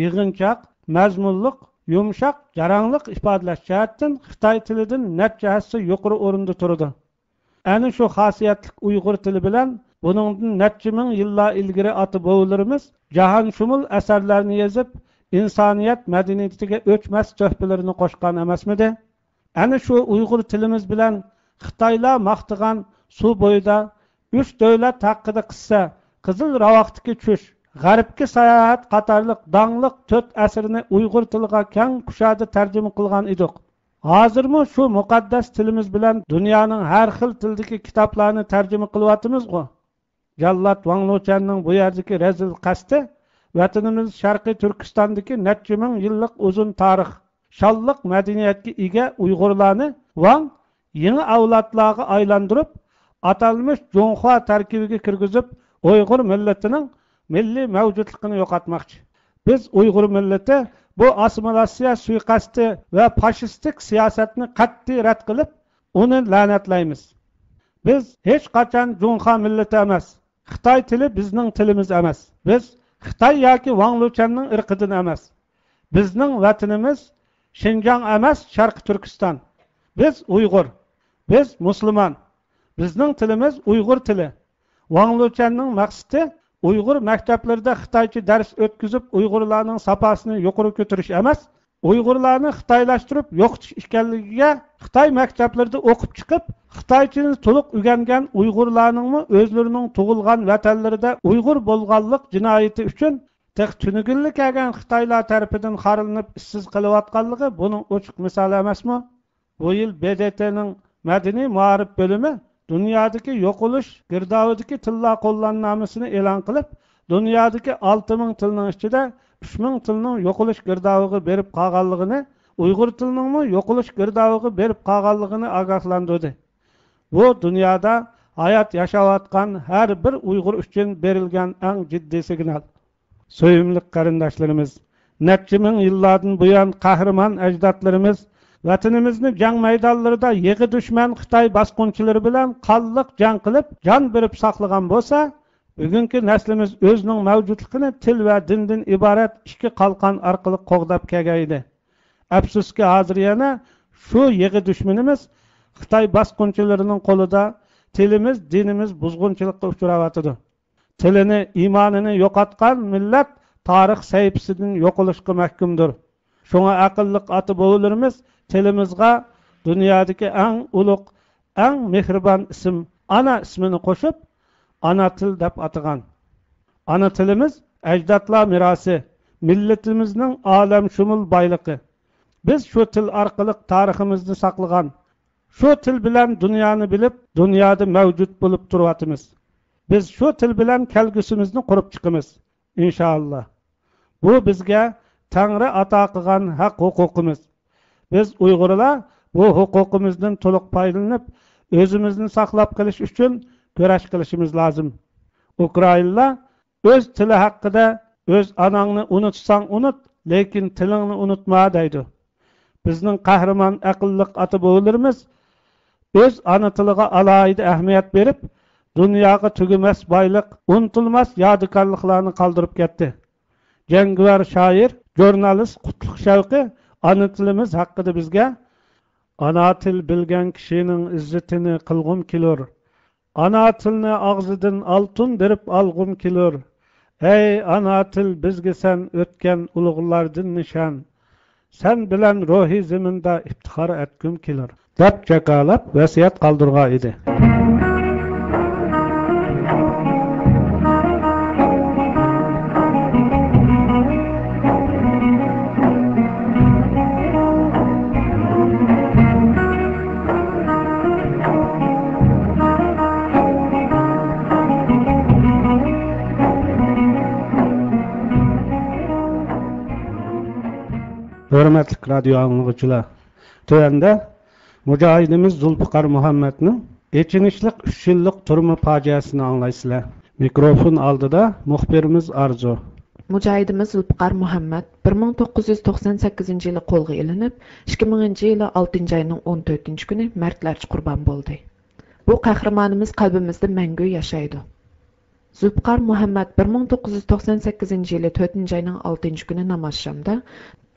يىغىنچاق، مەزمۇنلۇق، يۇمشاق، جاراڭلىق ئىپادىلەش جەھەتتىن خىتاي تىلىدىن نەچچە ھەسسە يۇقىرى ئورۇندا تۇرىدۇ. ئەنە شۇ خاسىيەتلىك ئۇيغۇر تىلى بىلەن بۇنىڭدىن نەچچە مىڭ يىللار ئىلگىرى ئاتا-بوۋىلىرىمىز جاھانشۇمۇل ئەسەرلەرنى يېزىپ، ئىنسانىيەت مەدەنىيىتىگە ئۆچمەس تۆھپىلىرىنى قوشقان ئەمەسمىدى؟ ئەنە شۇ ئۇيغۇر تىلىمىز بىلەن خىتايلار ماختىغان سۇ بويىدا ئۈچ دۆلەت ھەققىدە قىسسە، قىزىل راۋاقتىكى چۈش، غەربكە ساياھەت قاتارلىق داڭلىق تۆت ئەسىرنى ئۇيغۇر تىلىغا كەڭ كۇشادە تەرجىمە قىلغان ئىدۇق. ھازىرمۇ شۇ مۇقەددەس تىلىمىز بىلەن دۇنيانىڭ ھەر خىل تىلىدىكى كىتابلارنى تەرجىمە قىلىۋاتىمىزغۇ؟ جاللات ۋاڭ لېچۈەننىڭ بۇ يەردىكى رەزىل قەستى ۋەتىنىمىز شەرقىي تۈركىستاندىكى نەچچە مىڭ يىللىق ئۇزۇن تارىخ، شانلىق مەدەنىيەتكە ئىگە ئۇيغۇرلارنى ۋاڭ يېڭى ئەۋلادلارغا ئايلاندۇرۇپ، ئاتالمىش جۇڭخۇا تەركىبىگە كىرگۈزۈپ، ئۇيغۇر مىللىتىنىڭ مىللىي مەۋجۇتلۇقىنى يوقاتماقچى. بىز ئۇيغۇر مىللىتى بۇ ئاسسىمىلياتسىيە سۇيىقەستى ۋە فاشىستىك سىياسەتنى قەتئىي رەت قىلىپ، ئۇنى لەنەتلەيمىز. بىز ھېچقاچان جۇڭخۇا مىللىتى ئەمەس. خىتاي تىلى بىزنىڭ تىلىمىز ئەمەس. بىز خىتاي ياكى ۋاڭ لېچۈەننىڭ ئىرقىدىن ئەمەس. بىزنىڭ ۋەتىنىمىز شىنجاڭ ئەمەس، شەرقىي تۈركىستان. بىز ئۇيغۇر. بىز مۇسۇلمان. بىزنىڭ تىلىمىز ئۇيغۇر تىلى. ۋاڭ لېچۈەننىڭ مەقسىتى ئۇيغۇر مەكتەپلىرىدە خىتايچە دەرس ئۆتكۈزۈپ، ئۇيغۇرلارنىڭ ساپاسىنى يۇقىرى كۆتۈرۈش ئەمەس، ئۇيغۇرلارنى خىتايلاشتۇرۇپ يوقىتىش ئىكەنلىكىگە، خىتاي مەكتەپلىرىدە ئوقۇپ چىقىپ، خىتايچىنى تولۇق ئۆگەنگەن ئۇيغۇرلارنىڭمۇ ئۆزلىرىنىڭ تۇغۇلغان ۋەتەنلىرىدە ئۇيغۇر بولغانلىق جىنايىتى ئۈچۈن تېخى تۈنۈگۈنلا كەلگەن خىتايلار تەرىپىدىن خارلىنىپ ئىشسىز قېلىۋاتقانلىقى بۇنىڭ ئوچۇق مىسالى ئەمەسمۇ؟ بۇ يىل ب د ت نىڭ مەدەنىي مائارىپ بۆلۈمى دۇنيادىكى يوقىلىش گىردابىدىكى تىللار قوللانمىنامىسىنى ئېلان قىلىپ، دۇنيادىكى ئالتە مىڭ تىلنىڭ ئىچىدە ئۈچ مىڭ تىلنىڭ يوقىلىش گىردابىغا بېرىپ قالغانلىقىنى، ئۇيغۇر تىلىنىڭمۇ يوقىلىش گىردابىغا بېرىپ قالغانلىقىنى ئاگاھلاندۇردى. بۇ دۇنيادا ھايات ياشاۋاتقان ھەر بىر ئۇيغۇر ئۈچۈن بېرىلگەن ئەڭ جىددىي سىگنال. سۆيۈملۈك قېرىنداشلىرىمىز، نەچچە مىڭ يىللاردىن بۇيان قەھرىمان ئەجدادلىرىمىز ۋەتىنىمىزنى جەڭ مەيدانلىرىدا يېغا دۈشمەن خىتاي باسقۇنچىلىرى بىلەن قانلىق جەڭ قىلىپ، جان بېرىپ ساقلىغان بولسا، بۈگۈنكى نەسلىمىز ئۆزىنىڭ مەۋجۇتلۇقىنى تىل ۋە دىندىن ئىبارەت ئىككى قالقان ئارقىلىق قوغداپ كەلگەن ئىدى. ئەپسۇسكى، ھازىر يەنە شۇ يېغا دۈشمىنىمىز خىتاي باسقۇنچىلىرىنىڭ قولىدا تىلىمىز، دىنىمىز بۇزغۇنچىلىققا ئۇچراۋاتىدۇ. تىلىنى، ئىمانىنى يوقاتقان مىللەت تارىخ سەھىپىسىدىن يوقىلىشقا مەھكۇمدۇر. شۇڭا ئەقىللىق ئاتا-بوۋىلىرىمىز تىلىمىزغا دۇنيادىكى ئەڭ ئۇلۇغ، ئەڭ مېھرىبان ئىسىم ئانا ئىسمىنى قوشۇپ، ئانا تىل دەپ ئاتىغان. ئانا تىلىمىز ئەجدادلار مىراسى، مىللىتىمىزنىڭ ئالەمشۇمۇل بايلىقى. بىز شۇ تىل ئارقىلىق تارىخىمىزنى ساقلىغان، شۇ تىل بىلەن دۇنيانى بىلىپ، دۇنيادا مەۋجۇت بولۇپ تۇرۇۋاتىمىز. بىز شۇ تىل بىلەن كەلگۈسىمىزنى قۇرۇپ چىقىمىز، ئىنشائاللا. بۇ بىزگە تەڭرى ئاتا قىلغان ھەق ھوقۇقىمىز. بىز ئۇيغۇرلار بۇ ھوقۇقىمىزدىن تولۇق پايدىلىنىپ، ئۆزىمىزنى ساقلاپ قېلىش ئۈچۈن كۈرەش قىلىشىمىز لازىم. ئۇكرائىنلار ئۆز تىلى ھەققىدە، «ئۆز ئاناڭنى ئۇنتۇساڭ ئۇنت، لېكىن تىلىڭنى ئۇنتۇما» دەيدۇ. بىزنىڭ قەھرىمان ئەقىللىق ئاتا-بوۋىلىرىمىز ئۆز ئانا تىلىغا ئالاھىدە ئەھمىيەت بېرىپ، دۇنياغا تۈگىمەس بايلىق، ئۇنتۇلماس يادىكارلىقلارنى قالدۇرۇپ كەتتى. جەڭگىۋار شائىر، ژۇرنالىست قۇتلۇق شەۋقى ئانا تىلىمىز ھەققىدە بىزگە، «ئانا تىل بىلگەن كىشىنىڭ ئىززىتىنى قىلغۇم كېلۇر. ئانا تىلنى ئاغزىدىن ئالتۇن بېرىپ ئالغۇم كېلۇر. ئەي ئانا تىل، بىزگە سەن ئۆتكەن ئۇلۇغلاردىن نىشان. سەن بىلەن روھىي زېمىندا ئىپتىخار ئەتكۈم كېلۇر» دەپ جاكارلاپ ۋەسىيەت قالدۇرغان ئىدى. ھۆرمەتلىك رادىيو ئاڭلىغۇچىلار، تۆۋەندە مۇجاھىدىمىز زۇلپىقار مۇھەممەتنىڭ ئېچىنىشلىق ئۈچ يىللىق تۈرمە پاجىئەسىنى ئاڭلايسىلەر. مىكروفون ئالدىدا مۇخبىرىمىز ئارزۇ. مۇجاھىدىمىز زۇلپىقار مۇھەممەت بىر مىڭ توققۇز يۈز توقسان سەككىزىنچى يىلى قولغا ئېلىنىپ، ئىككى مىڭىنچى يىلى ئالتىنچى ئاينىڭ ئون تۆتىنچى كۈنى مەردلەرچە قۇربان بولدى. بۇ قەھرىمانىمىز قەلبىمىزدە مەڭگۈ ياشايدۇ. زۇلپىقار مۇھەممەت بىر مىڭ توققۇز يۈز توقسان سەككىزىنچى يىلى تۆتىنچى ئاينىڭ ئالتىنچى كۈنى نامازشامدا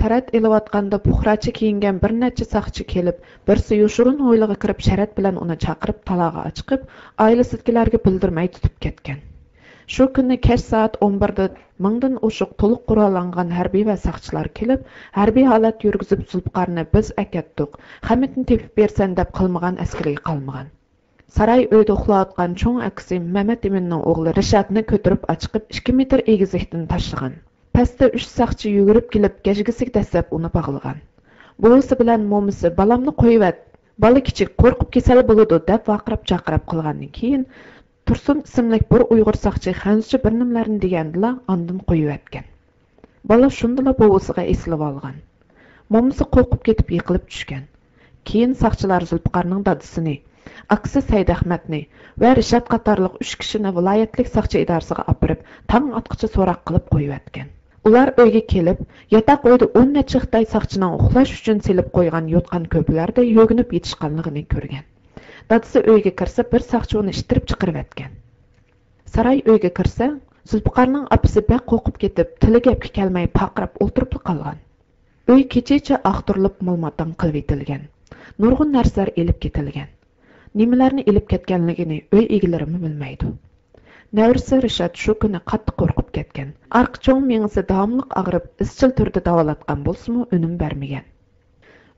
تەرەت ئېلىۋاتقاندا پۇقراچە كىيىنگەن بىر نەچچە ساقچى كېلىپ، بىرسى يوشۇرۇن ھويلىغا كىرىپ، شەرەت بىلەن ئۇنى چاقىرىپ، تالاغا ئاچىقىپ، ئائىلىسىدىكىلەرگە بىلدۈرمەي تۇتۇپ كەتكەن. شۇ كۈنى كەچ سائەت ئون بىردە مىڭدىن ئوشۇق تولۇق قوراللانغان ھەربىي ۋە ساقچىلار كېلىپ، ھەربىي ھالەت يۈرگۈزۈپ، زۇلپىقارنى بىز ئەكەتتۇق، خەمىتنى تېپىپ بېرىسەن دەپ قىلمىغان ئەسكىرىگە قالمىغان. ساراي ئۆيدە ئۇخلاۋاتقان چوڭ ئاكىسى مەمەت ئىمىننىڭ ئوغلى رىشاتنى كۆتۈرۈپ ئاچىقىپ، ئىككى مېتىر ئېگىزلىكتىن تاشلىغان. پەستە ئۈچ ساقچى يۈگۈرۈپ كېلىپ، گەجگىسىگە دەسسەپ ئۇنى باغلىغان. بوۋىسى بىلەن مومىسى «بالامنى قويۇۋەت، بالا كىچىك، قورقۇپ كېسەل بولىدۇ» دەپ ۋارقىراپ-چارقىراپ قىلغاندىن كېيىن، تۇرسۇن ئىسىملىك بىر ئۇيغۇر ساقچى خەنزۇچە بىر نېمىلەرنى دېگەندىلا، ئاندىن قويۇۋەتكەن. بالا شۇندىلا بوۋىسىغا ئېسىلىۋالغان. مومىسى قورقۇپ كېتىپ يىقىلىپ چۈشكەن. كېيىن ساقچىلار زۇلپىقارنىڭ دادىسىنى، ئاكىسى سەيدئەخمەتنى ۋە رىشات قاتارلىق ئۈچ كىشىنى ۋىلايەتلىك ساقچى ئىدارىسىغا ئاپىرىپ، تاڭ ئاتقىچە سوراق قىلىپ قويۇۋەتكەن. ئۇلار ئۆيگە كېلىپ، ياتاق ئۆيدە ئون نەچچە خىتاي ساقچىنىڭ ئۇخلاش ئۈچۈن سېلىپ قويغان يوتقان كۆپىلەردە يۆگىنىپ يېتىشقانلىقىنى كۆرگەن. دادىسى ئۆيگە كىرسە، بىر ساقچى ئۇنى ئىتتىرىپ چىقىرىۋەتكەن. ساراي ئۆيگە كىرسە، زۇلپىقارنىڭ ئاپىسى بەك قورقۇپ كېتىپ، تىلى گەپكە كەلمەي پارقىراپ ئولتۇرۇپلا قالغان. ئۆي كېچىچە ئاختۇرۇلۇپ مالماتاڭ قىلىۋېتىلگەن. نۇرغۇن نەرسىلەر ئېلىپ كېتىلگەن. نېمىلەرنى ئېلىپ كەتكەنلىكىنى ئۆي ئىگىلىرىمۇ بىلمەيدۇ. نەۋرىسى رىشات شۇ كۈنى قاتتىق قورقۇپ كەتكەن. ئارقا چوڭ مېڭىسى داۋاملىق ئاغرىپ، ئىزچىل تۈردە داۋالاتقان بولسىمۇ، ئۈنۈم بەرمىگەن.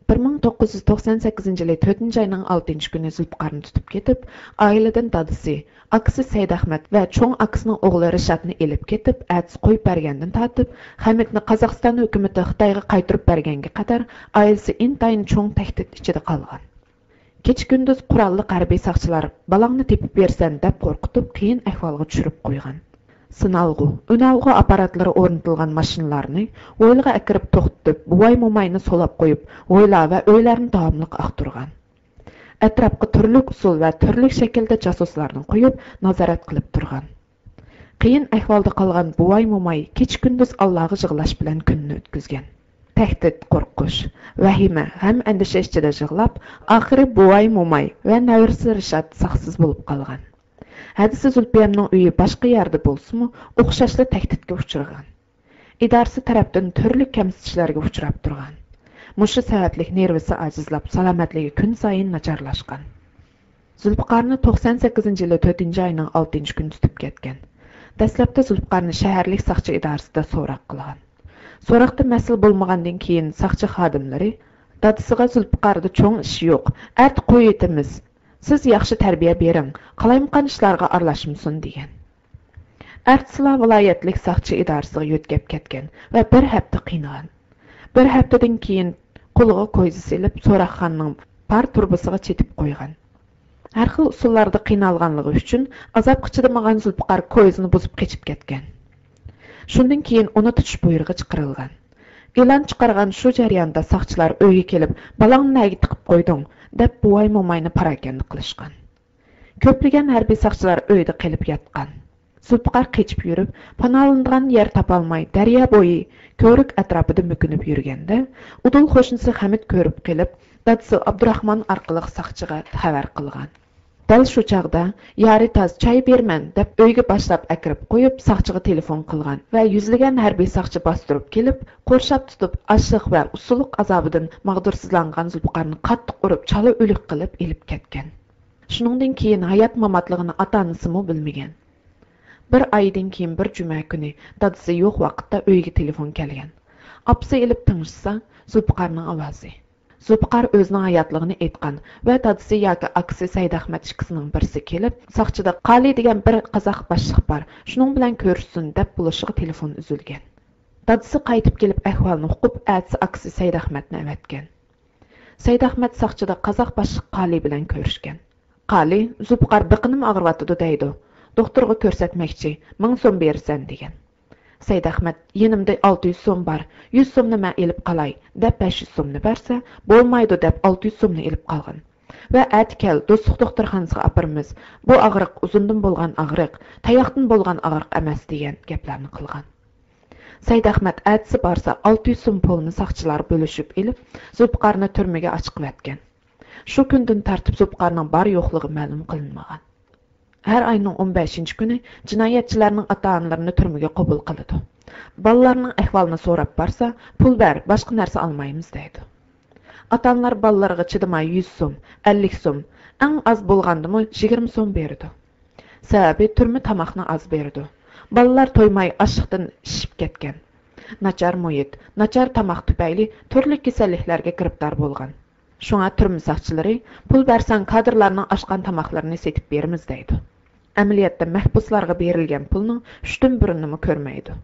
بىر مىڭ توققۇز يۈز توقسان سەككىزىنچى يىلى تۆتىنچى ئاينىڭ ئالتىنچى كۈنى زۇلپىقارنى تۇتۇپ كېتىپ، ئائىلىدىن دادىسى، ئاكىسى سەيدئەخمەت ۋە چوڭ ئاكىسىنىڭ ئوغلى رىشاتنى ئېلىپ كېتىپ، ئەتىسى قويۇپ بەرگەندىن تارتىپ، خەمىتنى قازاقىستان ھۆكۈمىتى خىتايغا قايتۇرۇپ بەرگەنگە قەدەر ئائىلىسى ئىنتايىن چوڭ تەھدىت ئىچىدە قالغان. كېچە-كۈندۈز قوراللىق ھەربىي ساقچىلار، «بالاڭنى تېپىپ بېرىسەن» دەپ قورقۇتۇپ، قىيىن ئەھۋالغا چۈشۈرۈپ قويغان. سىنالغۇ، ئۈنئالغۇ ئاپپاراتلىرى ئورنىتىلغان ماشىنىلارنى ھويلىغا ئەكىرىپ توختىتىپ، بوۋاي-موماينى سولاپ قويۇپ، ھويلا ۋە ئۆيلەرنى داۋاملىق ئاختۇرغان. ئەتراپقا تۈرلۈك ئۇسۇل ۋە تۈرلۈك شەكىلدە جاسۇسلارنى قويۇپ، نازارەت قىلىپ تۇرغان. قىيىن ئەھۋالدا قالغان بوۋاي-موماي كېچە-كۈندۈز ئاللاغا يىغلاش بىلەن كۈنىنى ئۆتكۈزگەن. تەھدىت، قورقۇش، ۋەھىمە، غەم-ئەندىشە ئىچىدە يىغلاپ، ئاخىرى بوۋاي-موماي ۋە نەۋرىسى رىشات ساقسىز بولۇپ قالغان. ھەدىسى زۇلپىيەمنىڭ ئۆيى باشقا يەردە بولسىمۇ، ئوخشاشلا تەھدىتكە ئۇچرىغان. ئىدارىسى تەرەپتىن تۈرلۈك كەمسىتىشلەرگە ئۇچراپ تۇرغان. مۇشۇ سەۋەبلىك نېرۋىسى ئاجىزلاپ، سالامەتلىكى كۈنسايىن ناچارلاشقان. زۇلپىقارنى توقسان سەككىزىنچى يىلى تۆتىنچى ئاينىڭ ئالتىنچى كۈنى تۇتۇپ كەتكەن. دەسلەپتە زۇلپىقارنى شەھەرلىك ساقچى ئىدارىسىدا سوراق قىلغان. سوراقتا مەسىلە بولمىغاندىن كېيىن، ساقچى خادىملىرى، «دادىسىغا زۇلپىقاردا چوڭ ئىش يوق، ئەتە قويۇۋېتىمىز. سىز ياخشى تەربىيە بېرىڭ، قالايمىقان ئىشلارغا ئارىلاشمىسۇن» دېگەن. ئەتىسىلا ۋىلايەتلىك ساقچى ئىدارىسىغا يۆتكەپ كەتكەن ۋە بىر ھەپتە قىينىغان. بىر ھەپتىدىن كېيىن قولىغا كويزا سېلىپ، سوراقخانىنىڭ پار تۇرۇبىسىغا چېتىپ قويغان. ھەر خىل ئۇسۇللاردا قىينالغانلىقى ئۈچۈن ئازابقا چىدىمىغان زۇلپىقار كويزىنى بۇزۇپ قېچىپ كەتكەن. شۇندىن كېيىن ئۇنى تۇتۇش بۇيرۇقى چىقىرىلغان. ئېلان چىقارغان شۇ جەرياندا ساقچىلار ئۆيگە كېلىپ، «بالاڭنى نەگە تىقىپ قويدۇڭ؟» دەپ بوۋاي-موماينى پاراكەندە قىلىشقان. كۆپلىگەن ھەربىي ساقچىلار ئۆيدە قېلىپ ياتقان. زۇلپىقار قېچىپ يۈرۈپ، پاناھلىنىدىغان يەر تاپالماي، دەريا بويى، كۆۋرۈك ئەتراپىدا مۆكۈنۈپ يۈرگەندە، ئۇدۇل قوشنىسى خەمىت كۆرۈپ قېلىپ، دادىسى ئابدۇراخمان ئارقىلىق ساقچىغا خەۋەر قىلغان. دەل شۇ چاغدا، «يارى تاز، چاي بېرىمەن» دەپ، ئۆيگە باشلاپ ئەكىرىپ قويۇپ، ساقچىغا تېلېفون قىلغان ۋە يۈزلىگەن ھەربىي ساقچى باستۇرۇپ كېلىپ، قورشاپ تۇتۇپ، ئاچلىق ۋە ئۇسسۇلۇق ئازابىدىن ماغدۇرسىزلانغان زۇلپىقارنى قاتتىق ئۇرۇپ، چالا ئۆلۈك قىلىپ ئېلىپ كەتكەن. شۇنىڭدىن كېيىن ھايات-ماماتلىقىنى ئاتا-ئانىسىمۇ بىلمىگەن. بىر ئايدىن كېيىن بىر جۈمە كۈنى دادىسى يوق ۋاقىتتا ئۆيگە تېلېفون كەلگەن. ئاپىسى ئېلىپ تىڭشىسا، زۇلپىقارنىڭ ئاۋازى. زۇلپىقار ئۆزىنىڭ ھاياتلىقىنى ئېيتقان ۋە دادىسى ياكى ئاكىسى سەيدئەخمەت ئىككىسىنىڭ بىرسى كېلىپ، ساقچىدا قالى دېگەن بىر قازاق باشلىق بار، شۇنىڭ بىلەن كۆرۈشسۇن دەپ بولۇشىغا تېلېفون ئۈزۈلگەن. دادىسى قايتىپ كېلىپ ئەھۋالنى ئۇقۇپ، ئەتىسى ئاكىسى سەيدئەخمەتنى ئەۋەتكەن. سەيدئەخمەت ساقچىدا قازاق باشلىق قالى بىلەن كۆرۈشكەن. قالى، زۇلپىقار بېقىنىمۇ ئاغرىۋاتىدۇ دەيدۇ. دوختۇرغا كۆرسەتمەكچى، مىڭ سوم بېرىسەن دېگەن. سەيدئەخمەت، يېنىمدا ئالتە يۈز سوم بار، يۈز سومنى مەن ئېلىپ قالاي دەپ بەش يۈز سومنى بەرسە، بولمايدۇ دەپ ئالتە يۈز سومنى ئېلىپ قالغان. ۋە ئەتە كەل، دوستلۇق دوختۇرخانىسىغا ئاپىرىمىز. بۇ ئاغرىق ئۇزۇندىن بولغان ئاغرىق، تاياقتىن بولغان ئاغرىق ئەمەس دېگەن گەپلەرنى قىلغان. سەيدئەخمەت ئەتىسى بارسا، ئالتە يۈز سوم پۇلنى ساقچىلار بۆلۈشۈپ ئېلىپ، زۇلپىقارنى تۈرمىگە ئاچىقىۋەتكەن. شۇ كۈندىن تارتىپ زۇلپىقارنىڭ بار يوقلۇقى مەلۇم قىلىنمىغان. ھەر ئاينىڭ ئون بەشىنچى كۈنى جىنايەتچىلەرنىڭ ئاتا-ئانىلىرىنى تۈرمىگە قوبۇل قىلىدۇ. بالىلارنىڭ ئەھۋالىنى سوراپ بارسا، پۇل بەر، باشقا نەرسە ئالمايمىز دەيدۇ. ئاتا-ئانىلار بالىلىرىغا چىدىماي يۈز سوم، ئەللىك سوم، ئەڭ ئاز بولغاندىمۇ يىگىرمە سوم بېرىدۇ. سەۋەبى تۈرمە تاماقنى ئاز بېرىدۇ. بالىلار تويماي ئاچلىقتىن شىشىپ كەتكەن. ناچار مۇھىت، ناچار تاماق تۈپەيلى تۈرلۈك كېسەللىكلەرگە گىرىپتار بولغان. شۇڭا تۈرمە ساقچىلىرى، پۇل بەرسەڭ كادىرلارنىڭ ئاشقان تاماقلىرىنى سېتىپ بېرىمىز دەيدۇ. ئەمەلىيەتتە مەھبۇسلارغا بېرىلگەن پۇلنىڭ ئۈچتىن بىرىنىمۇ كۆرمەيدۇ.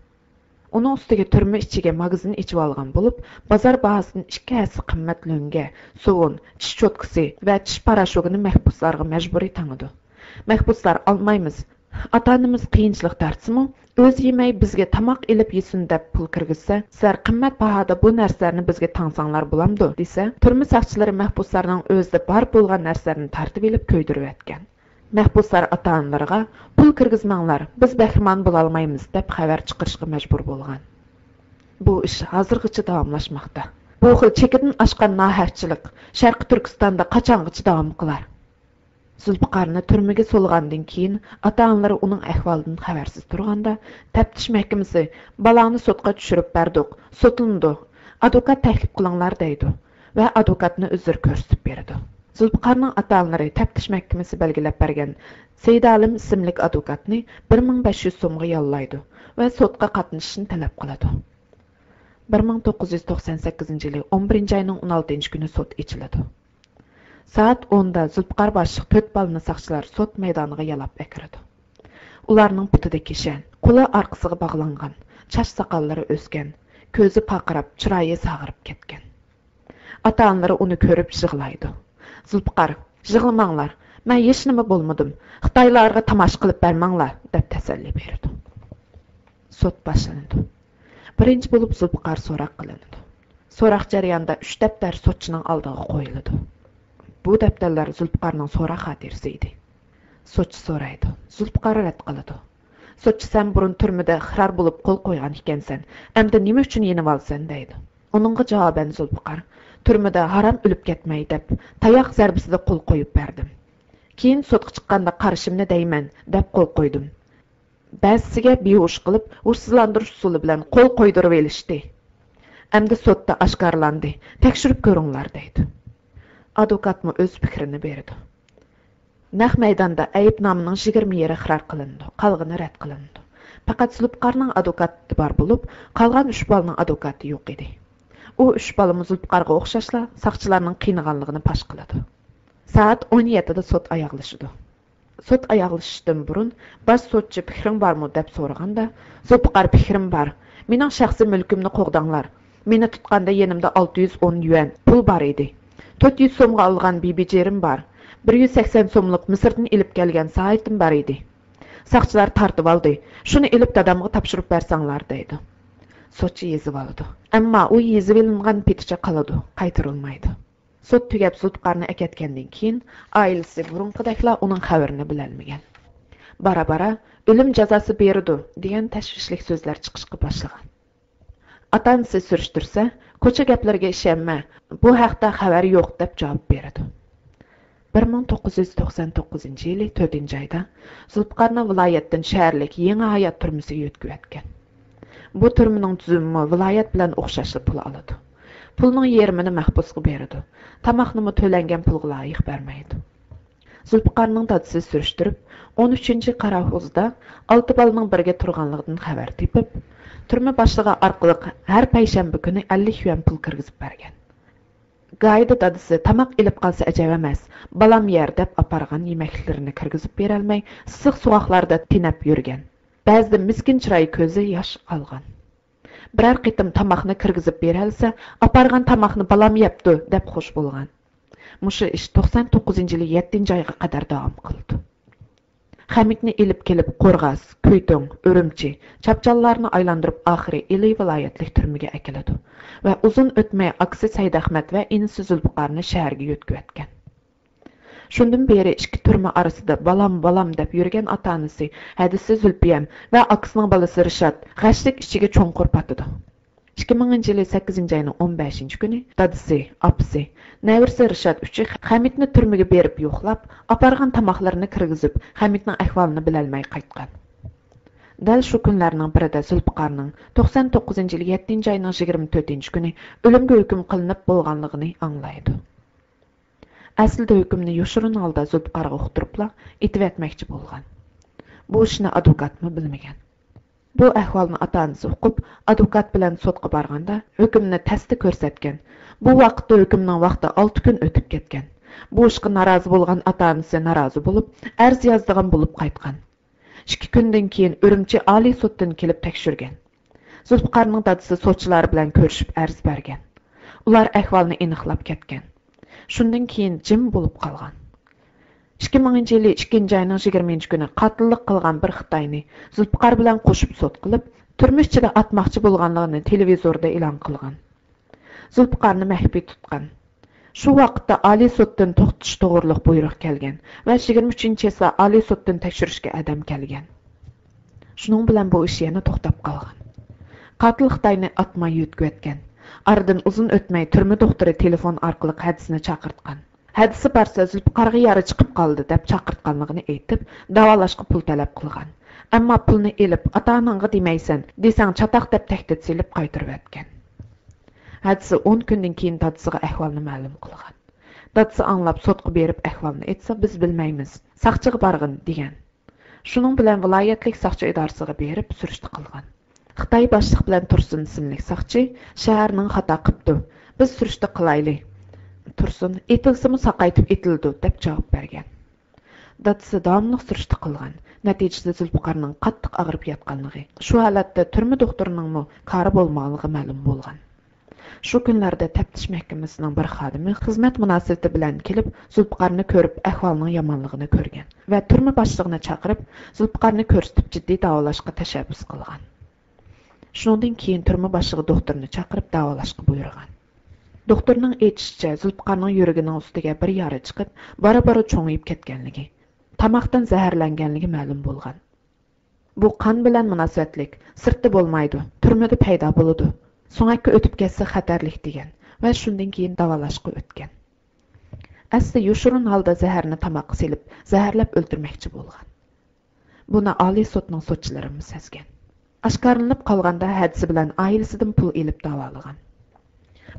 ئۇنىڭ ئۈستىگە تۈرمە ئىچىگە ماگىزىن ئېچىۋالغان بولۇپ، بازار باھاسىدىن ئىككى ھەسسە قىممەت لۆڭگە، سوۋۇن، چىش چوتكىسى ۋە چىش پاراشوكىنى مەھبۇسلارغا مەجبۇرىي تاڭىدۇ. مەھبۇسلار، ئالمايمىز، ئاتا-ئانىمىز قىيىنچىلىق تارتسىمۇ، ئۆزى يېمەي بىزگە تاماق ئېلىپ يېسۇن دەپ پۇل كىرگۈزسە، سىلەر قىممەت باھادا بۇ نەرسىلەرنى بىزگە تاڭساڭلار بولامدۇ دېسە، تۈرمە ساقچىلىرى مەھبۇسلارنىڭ ئۆزىدە بار بولغان نەرسىلەرنى تارتىۋېلىپ كۆيدۈرۈۋەتكەن. مەھبۇسلار ئاتا-ئانىلىرىغا، پۇل كىرگۈزمەڭلار، بىز بەھرىمەن بولالمايمىز دەپ خەۋەر چىقىرىشقا مەجبۇر بولغان. بۇ ئىش ھازىرغىچە داۋاملاشماقتا. بۇ خىل چېكىدىن ئاشقان ناھەقچىلىق شەرقىي تۈركىستاندا قاچانغىچە داۋام قىلار؟ زۇلپىقارنى تۈرمىگە سولىغاندىن كېيىن، ئاتا-ئانىلىرى ئۇنىڭ ئەھۋالىدىن خەۋەرسىز تۇرغاندا، تەپتىش مەھكىمىسى، «بالاڭنى سوتقا چۈشۈرۈپ بەردۇق، سوتلىنىدۇ، ئادۋوكات تەكلىپ قىلىڭلار» دەيدۇ ۋە ئادۋوكاتنى ئۆزلىرى كۆرسىتىپ بېرىدۇ. زۇلپىقارنىڭ ئاتا-ئانىلىرى تەپتىش مەھكىمىسى بەلگىلەپ بەرگەن سەيدالىم ئىسىملىك ئادۋوكاتنى بىر مىڭ بەش يۈز سومغا ياللايدۇ ۋە سوتقا قاتنىشىشنى تەلەپ قىلىدۇ. بىر مىڭ توققۇز يۈز توقسان سەككىزىنچى يىلى ئون بىرىنچى ئاينىڭ ئون ئالتىنچى كۈنى سوت ئېچىلىدۇ. سائەت ئوندا زۇلپىقار باشلىق تۆت بالىنى ساقچىلار سوت مەيدانىغا يالاپ ئەكىرىدۇ. ئۇلارنىڭ پۇتىدا كىشەن، قولى ئارقىسىغا باغلانغان، چاچ-ساقاللىرى ئۆسكەن، كۆزى پارقىراپ، چىرايى ساغىرىپ كەتكەن. ئاتا-ئانىلىرى ئۇنى كۆرۈپ يىغلايدۇ. زۇلپىقار، يىغلىماڭلار، مەن ھېچنېمە بولمىدىم، خىتايلارغا تاماشا قىلىپ بەرمەڭلار، دەپ تەسەللى بېرىدۇ. سوت باشلىنىدۇ. بىرىنچى بولۇپ زۇلپىقار سوراق قىلىنىدۇ. سوراق جەريانىدا ئۈچ دەپتەر سوتچىنىڭ ئالدىغا قويۇلىدۇ. بۇ دەپتەرلەر زۇلپىقارنىڭ سوراق خاتىرىسى ئىدى. سوتچى سورايدۇ. زۇلپىقار رەت قىلىدۇ. سوتچى، سەن بۇرۇن تۈرمىدە ئىقرار بولۇپ قول قويغان ئىكەنسەن، ئەمدى نېمە ئۈچۈن يېنىۋالىسەن؟ دەيدۇ. ئۇنىڭغا جاۋابەن زۇلپىقار، تۈرمىدە ھارام ئۆلۈپ كەتمەي دەپ، تاياق زەربىسىدە قول قويۇپ بەردىم. كېيىن سوتقا چىققاندا قارىشىمنى دەيمەن دەپ قول قويدۇم. بەزىسىگە بىھوش قىلىپ، ھوشسىزلاندۇرۇش ئۇسۇلى بىلەن قول قويدۇرۇۋېلىشتى. ئەمدى سوتتا ئاشكارىلاندى، تەكشۈرۈپ كۆرۈڭلار، دەيدۇ. ئادۋوكاتمۇ ئۆز پىكرىنى بېرىدۇ. نەق مەيداندا ئەيىبنامىنىڭ يىگىرمە يېرى ئىقرار قىلىنىدۇ، قالغىنى رەت قىلىنىدۇ. پەقەت زۇلپىقارنىڭ ئادۋوكاتى بار بولۇپ، قالغان ئۈچ بالىنىڭ ئادۋوكاتى يوق ئىدى. ئۇ ئۈچ بالىمۇ زۇلپىقارغا ئوخشاشلا ساقچىلارنىڭ قىينىغانلىقىنى پاش قىلىدۇ. سائەت ئون يەتتىدە سوت ئاياغلىشىدۇ. سوت ئاياغلىشىشتىن بۇرۇن باش سوتچى پىكرىڭ بارمۇ دەپ سورىغاندا، زۇلپىقار پىكرىم بار، مېنىڭ شەخسىي مۈلكۈمنى قوغداڭلار. مېنى تۇتقاندا يېنىمدا ئالتە يۈز ئون يۈەن پۇل بار ئىدى. تۆت يۈز سومغا ئالغان بىبىجېرىم بار. بىر يۈز سەكسەن سوملۇق مىسىردىن ئېلىپ كەلگەن سائىتىم بار ئىدى. ساقچىلار تارتىۋالدى. شۇنى ئېلىپ دادامغا تاپشۇرۇپ بەرسەڭلار، دەيدۇ. سوتچى يېزىۋالىدۇ. ئەمما ئۇ يېزىۋېلىنغان پېتىچە قالىدۇ، قايتۇرۇلمايدۇ. سوت تۈگەپ زۇلپىقارنى ئەكەتكەندىن كېيىن، ئائىلىسى بۇرۇنقىدەكلا ئۇنىڭ خەۋىرىنى بىلەلمىگەن. بارا-بارا ئۆلۈم جازاسى بېرىدۇ دېگەن تەشۋىشلىك سۆزلەر چىقىشقا باشلىغان. ئاتا-ئانىسى سۈرۈشتۈرسە، كوچا گەپلىرىگە ئىشەنمە، بۇ ھەقتە خەۋەر يوق، دەپ جاۋاب بېرىدۇ. بىر مىڭ توققۇز يۈز توقسان توققۇزىنچى يىلى تۆتىنچى ئايدا زۇلپىقارنى ۋىلايەتتىن شەھەرلىك يېڭى ھايات تۈرمىسىگە يۆتكىۋەتكەن. بۇ تۈرمىنىڭ تۈزۈمىمۇ ۋىلايەت بىلەن ئوخشاشلا پۇل ئالىدۇ. پۇلنىڭ يېرىمىنى مەھبۇسقا بېرىدۇ. تاماقنىمۇ تۆلەنگەن پۇلغا لايىق بەرمەيدۇ. زۇلپىقارنىڭ دادىسى سۈرۈشتۈرۈپ، ئون ئۈچىنچى قاراخوزدا ئالتە بالىنىڭ بىرگە تۇرغانلىقىدىن خەۋەر تېپىپ، تۈرمە باشلىقى ئارقىلىق ھەر پەيشەنبە كۈنى ئەللىك يۈەن پۇل كىرگۈزۈپ بەرگەن. گاھىدا دادىسى تاماق ئېلىپ قالسا ئەجەب ئەمەس، بالام يەر دەپ ئاپارغان يېمەكلىكلىرىنى كىرگۈزۈپ بېرەلمەي، ئىسسىق سوغۇقلاردا تېنەپ يۈرگەن. بەزىدە مىسكىن چىراي كۆزى ياش ئالغان. بىرەر قېتىم تاماقنى كىرگۈزۈپ بېرەلىسە، ئاپارغان تاماقنى بالام يەپتۇ، دەپ خوش بولغان. مۇشۇ ئىش توقسان توققۇزىنچى يىلى يەتتىنچى ئايغا قەدەر داۋام قىلىدۇ. خەمىتنى ئېلىپ كېلىپ، قورغاس، كۈيتۇڭ، ئۈرۈمچى، چاپچاللارنى ئايلاندۇرۇپ، ئاخىرى ئىلى ۋىلايەتلىك تۈرمىگە ئەكېلىدۇ ۋە ئۇزۇن ئۆتمەي ئاكىسى سەيدەخمەت ۋە ئىنىسى زۇلپىقارنى شەھەرگە يۆتكىۋەتكەن. شۇندىن بېرى ئىككى تۈرمە ئارىسىدا بالام، بالام دەپ يۈرگەن ئاتا-ئانىسى ھەدىسى زۈلپىيەم ۋە ئاكىسىنىڭ بالىسى رىشات غەشلىك ئىچىگە چوڭقۇر پاتىدۇ. ئىككى مىڭىنچى يىلى سەككىزىنچى ئاينىڭ ئون بەشىنچى كۈنى دادىسى، ئاپىسى، نەۋرىسى رىشات ئۈچى خەمىتنى تۈرمىگە بېرىپ يوقلاپ، ئاپارغان تاماقلىرىنى كىرگۈزۈپ، خەمىتنىڭ ئەھۋالىنى بىلەلمەي قايتقان. دەل شۇ كۈنلەرنىڭ بىرىدە زۇلپىقارنىڭ توقسان توققۇزىنچى يىلى يەتتىنچى ئاينىڭ يىگىرمە تۆتىنچى كۈنى ئۆلۈمگە ھۆكۈم قىلىنىپ بولغانلىقىنى ئاڭلايدۇ. ئەسلىدە ھۆكۈمنى يوشۇرۇن ھالدا زۇلپىقارغا ئۇقتۇرۇپلا ئېتىۋەتمەكچى بولغان. بۇ ئىشنى ئادۋوكاتمۇ بىلمىگەن. بۇ ئەھۋالنى ئاتا-ئانىسى ئۇقۇپ، ئادۋوكات بىلەن سوتقا بارغاندا، ھۆكۈمنى تەستە كۆرسەتكەن. بۇ ۋاقىتتا ھۆكۈمنىڭ ۋاقتى ئالتە كۈن ئۆتۈپ كەتكەن. بۇ ئىشقا نارازى بولغان ئاتا-ئانىسى نارازى بولۇپ، ئەرز يازىدىغان بولۇپ قايتقان. ئىككى كۈندىن كېيىن ئۈرۈمچى ئالىي سوتتىن كېلىپ تەكشۈرگەن. زۇلپىقارنىڭ دادىسى سوتچىلار بىلەن كۆرۈشۈپ ئەرز بەرگەن. ئۇلار ئەھۋالنى ئېنىقلاپ كەتكەن. شۇندىن كېيىن جىم بولۇپ قالغان. ئىككى مىڭىنچى يىلى ئىككىنچى ئاينىڭ يىگىرمىنچى كۈنى قاتىللىق قىلغان بىر خىتاينى زۇلپىقار بىلەن قوشۇپ سوت قىلىپ، تۈرمە ئىچىدە ئاتماقچى بولغانلىقىنى تېلېۋىزوردا ئېلان قىلغان. زۇلپىقارنى مەخپىي تۇتقان. شۇ ۋاقىتتا ئالىي سوتتىن توختىتىش توغرۇلۇق بۇيرۇق كەلگەن ۋە يىگىرمە ئۈچىنچى چېسلا ئالىي سوتتىن تەكشۈرۈشكە ئادەم كەلگەن. شۇنىڭ بىلەن بۇ ئىش يەنە توختاپ قالغان. قاتىل خىتاينى ئاتماي يۆتكىۋەتكەن. ئارىدىن ئۇزۇن ئۆتمەي تۈرمە دوختۇرى تېلېفون ئارقىلىق ھەدىسىنى چاقىرتقان. ھەدىسى بارسا زۇلپىقارغا يارا چىقىپ قالدى دەپ چاقىرتقانلىقىنى ئېيتىپ، داۋالاشقا پۇل تەلەپ قىلغان. ئەمما پۇلنى ئېلىپ، ئاتا-ئاناڭغا دېمەيسەن، دېسەڭ چاتاق دەپ تەھدىت سېلىپ قايتۇرۇۋەتكەن. ھەدىسى ئون كۈندىن كېيىن دادىسىغا ئەھۋالنى مەلۇم قىلغان. دادىسى ئاڭلاپ سوتقا بېرىپ ئەھۋالنى ئېيتسا، بىز بىلمەيمىز، ساقچىغا بارغىن، دېگەن. شۇنىڭ بىلەن ۋىلايەتلىك ساقچى ئىدارىسىغا بېرىپ سۈرۈشتە قىلغان. خىتاي باشلىق بىلەن تۇرسۇن ئىسىملىك ساقچى شەھەرنىڭ خاتا قىپتۇ، بىز سۈرۈشتە قىلايلى. تۇرسۇن ئېتىلسىمۇ ساقايتىپ ئېتىلىدۇ، دەپ جاۋاب بەرگەن. دادىسى داۋاملىق سۈرۈشتە قىلغان. نەتىجىدە زۇلپىقارنىڭ قاتتىق ئاغرىپ ياتقانلىقى، شۇ ھالەتتە تۈرمە دوختۇرىنىڭمۇ كارى بولمىغانلىقى مەلۇم بولغان. شۇ كۈنلەردە تەپتىش مەھكىمىسىنىڭ بىر خادىمى خىزمەت مۇناسىۋىتى بىلەن كېلىپ، زۇلپىقارنى كۆرۈپ، ئەھۋالنىڭ يامانلىقىنى كۆرگەن ۋە تۈرمە باشلىقىنى چاقىرىپ، زۇلپىقارنى كۆرسىتىپ جىددىي داۋالاشقا تەشەببۇس قىلغان. شۇنىڭدىن كېيىن تۈرمە باشلىقى دوختۇرنى چاقىرىپ داۋالاشقا بۇيرۇغان. دوختۇرنىڭ ئېيتىشىچە، زۇلپىقارنىڭ يۈرىكىنىڭ ئۈستىگە بىر يارا چىقىپ، بارا-بارا چوڭىيىپ كەتكەنلىكى، تاماقتىن زەھەرلەنگەنلىكى مەلۇم بولغان. بۇ قان بىلەن مۇناسىۋەتلىك، سىرتتا بولمايدۇ، تۈرمىدە پەيدا بولىدۇ. سۆڭەككە ئۆتۈپ كەتسە خەتەرلىك، دېگەن ۋە شۇندىن كېيىن داۋالاشقا ئۆتكەن. ئەسلى يوشۇرۇن ھالدا زەھەرنى تاماققا سېلىپ، زەھەرلەپ ئۆلتۈرمەكچى بولغان. بۇنى ئالىي سوتنىڭ سوتچىلىرىمۇ سەزگەن. ئاشكارىلىنىپ قالغاندا، ھەدىسى بىلەن ئائىلىسىدىن پۇل ئېلىپ داۋالىغان.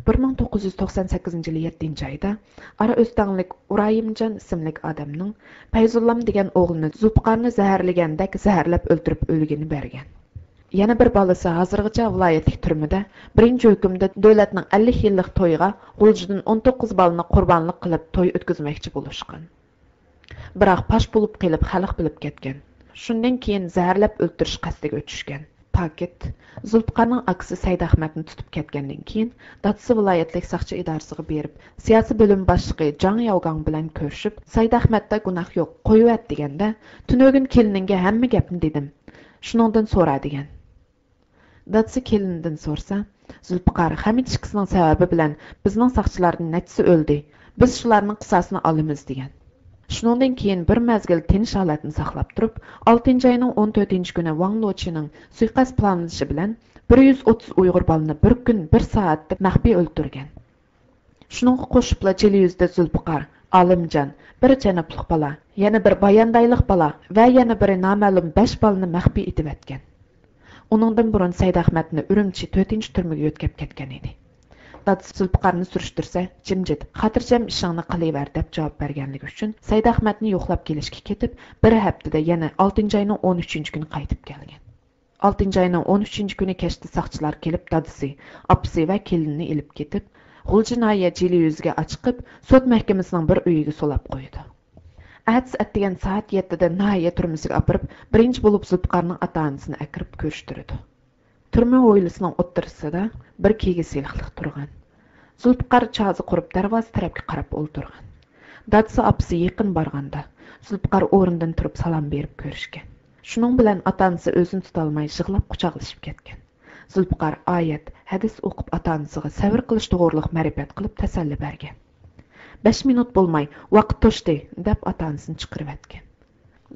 بىر مىڭ توققۇز يۈز توقسان سەككىزىنچى يىلى يەتتىنچى ئايدا ئارا ئۆستەڭلىك ئۇرايىمجان ئىسىملىك ئادەمنىڭ پەيزۇللام دېگەن ئوغلىنى زۇلپىقارنى زەھەرلىگەندەك زەھەرلەپ ئۆلتۈرۈپ ئۆلگىنى بەرگەن. يەنە بىر بالىسى ھازىرغىچە ۋىلايەتلىك تۈرمىدە بىرىنچى ھۆكۈمدە دۆلەتنىڭ ئەللىك يىللىق تويىغا غۇلجىدىن ئون توققۇز بالىنى قۇربانلىق قىلىپ توي ئۆتكۈزمەكچى بولۇشقان. بىراق پاش بولۇپ قېلىپ خەلق بىلىپ كەتكەن. شۇندىن كېيىن زەھەرلەپ ئۆلتۈرۈش قەستىگە چۈشكەن. پاكىت. زۇلپىقارنىڭ ئاكىسى سەيدئەخمەتنى تۇتۇپ كەتكەندىن كېيىن، دادىسى ۋىلايەتلىك ساقچى ئىدارىسىغا بېرىپ، سىياسىي بۆلۈم باشلىقى جاڭ ياۋگاڭ بىلەن كۆرۈشۈپ، سەيدئەخمەتتە گۇناھ يوق، قويۇۋەت، دېگەندە، تۈنۈگۈن كېلىنىڭگە ھەممە گەپنى دېدىم. شۇنىڭدىن سورا، دېگەن. دادىسى كېلىنىدىن سورىسا، زۇلپىقار، خەمىت ئىككىسىنىڭ سەۋەبى بىلەن بىزنىڭ ساقچىلاردىن نەچچىسى ئۆلدى. بىز شۇلارنىڭ قىساسىنى ئالىمىز، دېگەن. شۇنىڭدىن كېيىن بىر مەزگىل تىنچ ھالەتنى ساقلاپ تۇرۇپ، ئالتىنچى ئاينىڭ ئون تۆتىنچى كۈنى ۋاڭ لوچىنىڭ سۇيىقەست پىلانلىشى بىلەن بىر يۈز ئوتتۇز ئۇيغۇر بالىنى بىر كۈن، بىر سائەتتە مەخپىي ئۆلتۈرگەن. شۇنىڭغا قوشۇپلا جىلى يۈزىدە زۇلپىقار، ئالىمجان، بىر جەنۇبلۇق بالا، يەنە بىر باياندايلىق بالا ۋە يەنە بىرى نامەلۇم بەش بالىنى مەخپىي ئېتىۋەتكەن. ئۇنىڭدىن بۇرۇن سەيدئەخمەتنى ئۈرۈمچى تۆتىنچى تۈرمىگە يۆتكەپ كەتكەن ئىدى. دادىسى زۇلپىقارنى سۈرۈشتۈرسە، جىمجىت، خاتىرجەم ئىشىڭنى قىلىۋەر، دەپ جاۋاب بەرگەنلىكى ئۈچۈن سەيدئەخمەتنى يوقلاپ كېلىشكە كېتىپ، بىر ھەپتىدە يەنە ئالتىنچى ئاينىڭ ئون ئۈچىنچى كۈنى قايتىپ كەلگەن. ئالتىنچى ئاينىڭ ئون ئۈچىنچى كۈنى كەچتە ساقچىلار كېلىپ، دادىسى، ئاپىسى ۋە كېلىنىنى ئېلىپ كېتىپ، غۇلجا ناھىيە جىلى يۈزىگە ئاچىقىپ، سوت مەھكىمىسىنىڭ بىر ئۆيىگە سولاپ قويىدۇ. ئەتىسى ئەتىگەن سائەت يەتتىدە ناھىيە تۈرمىسىگە ئاپىرىپ، بىرىنچى بولۇپ زۇلپىقارنىڭ ئاتا-ئانىسىنى ئەكىرىپ كۆرۈشتۈرىدۇ. تۈرمە ھويلىسىنىڭ ئوتتۇرىسىدا بىر كىگىز يىلىقلىق تۇرغان. زۇلپىقار چازا قۇرۇپ، دەرۋازا تەرەپكە قاراپ ئولتۇرغان. دادىسى، ئاپىسى يېقىن بارغاندا، زۇلپىقار ئورنىدىن تۇرۇپ سالام بېرىپ كۆرۈشكەن. شۇنىڭ بىلەن ئاتا-ئانىسى ئۆزىنى تۇتالماي يىغلاپ قۇچاقلىشىپ كەتكەن. زۇلپىقار، ئايەت، ھەدىس ئوقۇپ، ئاتا-ئانىسىغا سەۋر قىلىش توغرۇلۇق مەرىپەت قىلىپ تەسەللى بەرگەن. بەش مىنۇت بولماي، ۋاقىت توشتى، دەپ ئاتا-ئانىسىنى چىقىرىۋەتكەن.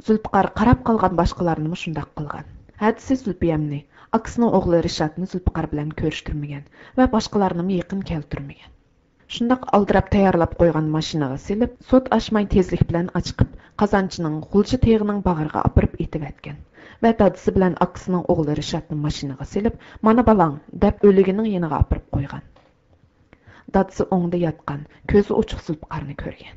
زۇلپىقار قاراپ قالغان باشقىلارنىمۇ شۇنداق قىلغان. ھەدىسى زۇلپىيەمنى، ئاكىسىنىڭ ئوغلى رىشاتنى زۇلپىقار بىلەن كۆرۈشتۈرمىگەن ۋە باشقىلارنىمۇ يېقىن كەلتۈرمىگەن. شۇنداق ئالدىراپ تەييارلاپ قويغان ماشىنىغا سېلىپ، سوت ئاچماي تېزلىك بىلەن ئاچىقىپ، قازانچىنىڭ غۇلجا تېغىنىڭ باغرىغا ئاپىرىپ ئېتىۋەتكەن ۋە دادىسى بىلەن ئاكىسىنىڭ ئوغلى رىشاتنى ماشىنىغا سېلىپ، مانا بالاڭ، دەپ ئۆلۈگىنىڭ يېنىغا ئاپىرىپ قويغان. دادىسى ئوڭدا ياتقان، كۆزى ئوچۇق زۇلپىقارنى كۆرگەن.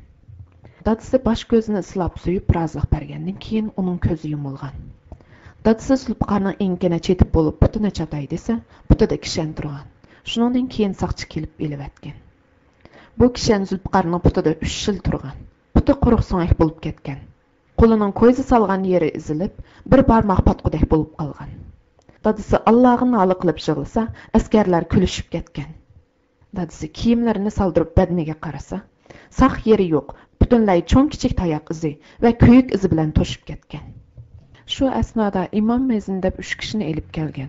دادىسى باش كۆزىنى سىلاپ سۆيۈپ رازىلىق بەرگەندىن كېيىن ئۇنىڭ كۆزى يۇمۇلغان. دادىسى زۇلپىقارنىڭ ئېڭىكىنى چېتىپ بولۇپ پۇتىنى چاتاي دېسە، پۇتىدا كىشەن تۇرغان. شۇنىڭدىن كېيىن ساقچى كېلىپ ئېلىۋەتكەن. بۇ كىشەن زۇلپىقارنىڭ پۇتىدا ئۈچ يىل تۇرغان. پۇتى قۇرۇق سۆڭەك بولۇپ كەتكەن. قولىنىڭ كويزا سالغان يېرى ئېزىلىپ، بىر بارماق پاتقۇدەك بولۇپ قالغان. دادىسى ئاللاغا نالە قىلىپ يىغلىسا، ئەسكەرلەر كۈلۈشۈپ كەتكەن. دادىسى كىيىملىرىنى سالدۇرۇپ بەدىنىگە قارىسا، ساق يېرى يوق، پۈتۈنلەي چوڭ-كىچىك تاياق ئىزى ۋە كۆيۈك ئىزى بىلەن توشۇپ كەتكەن. شۇ ئەسنادا ئىمام مەزىن دەپ ئۈچ كىشىنى ئېلىپ كەلگەن.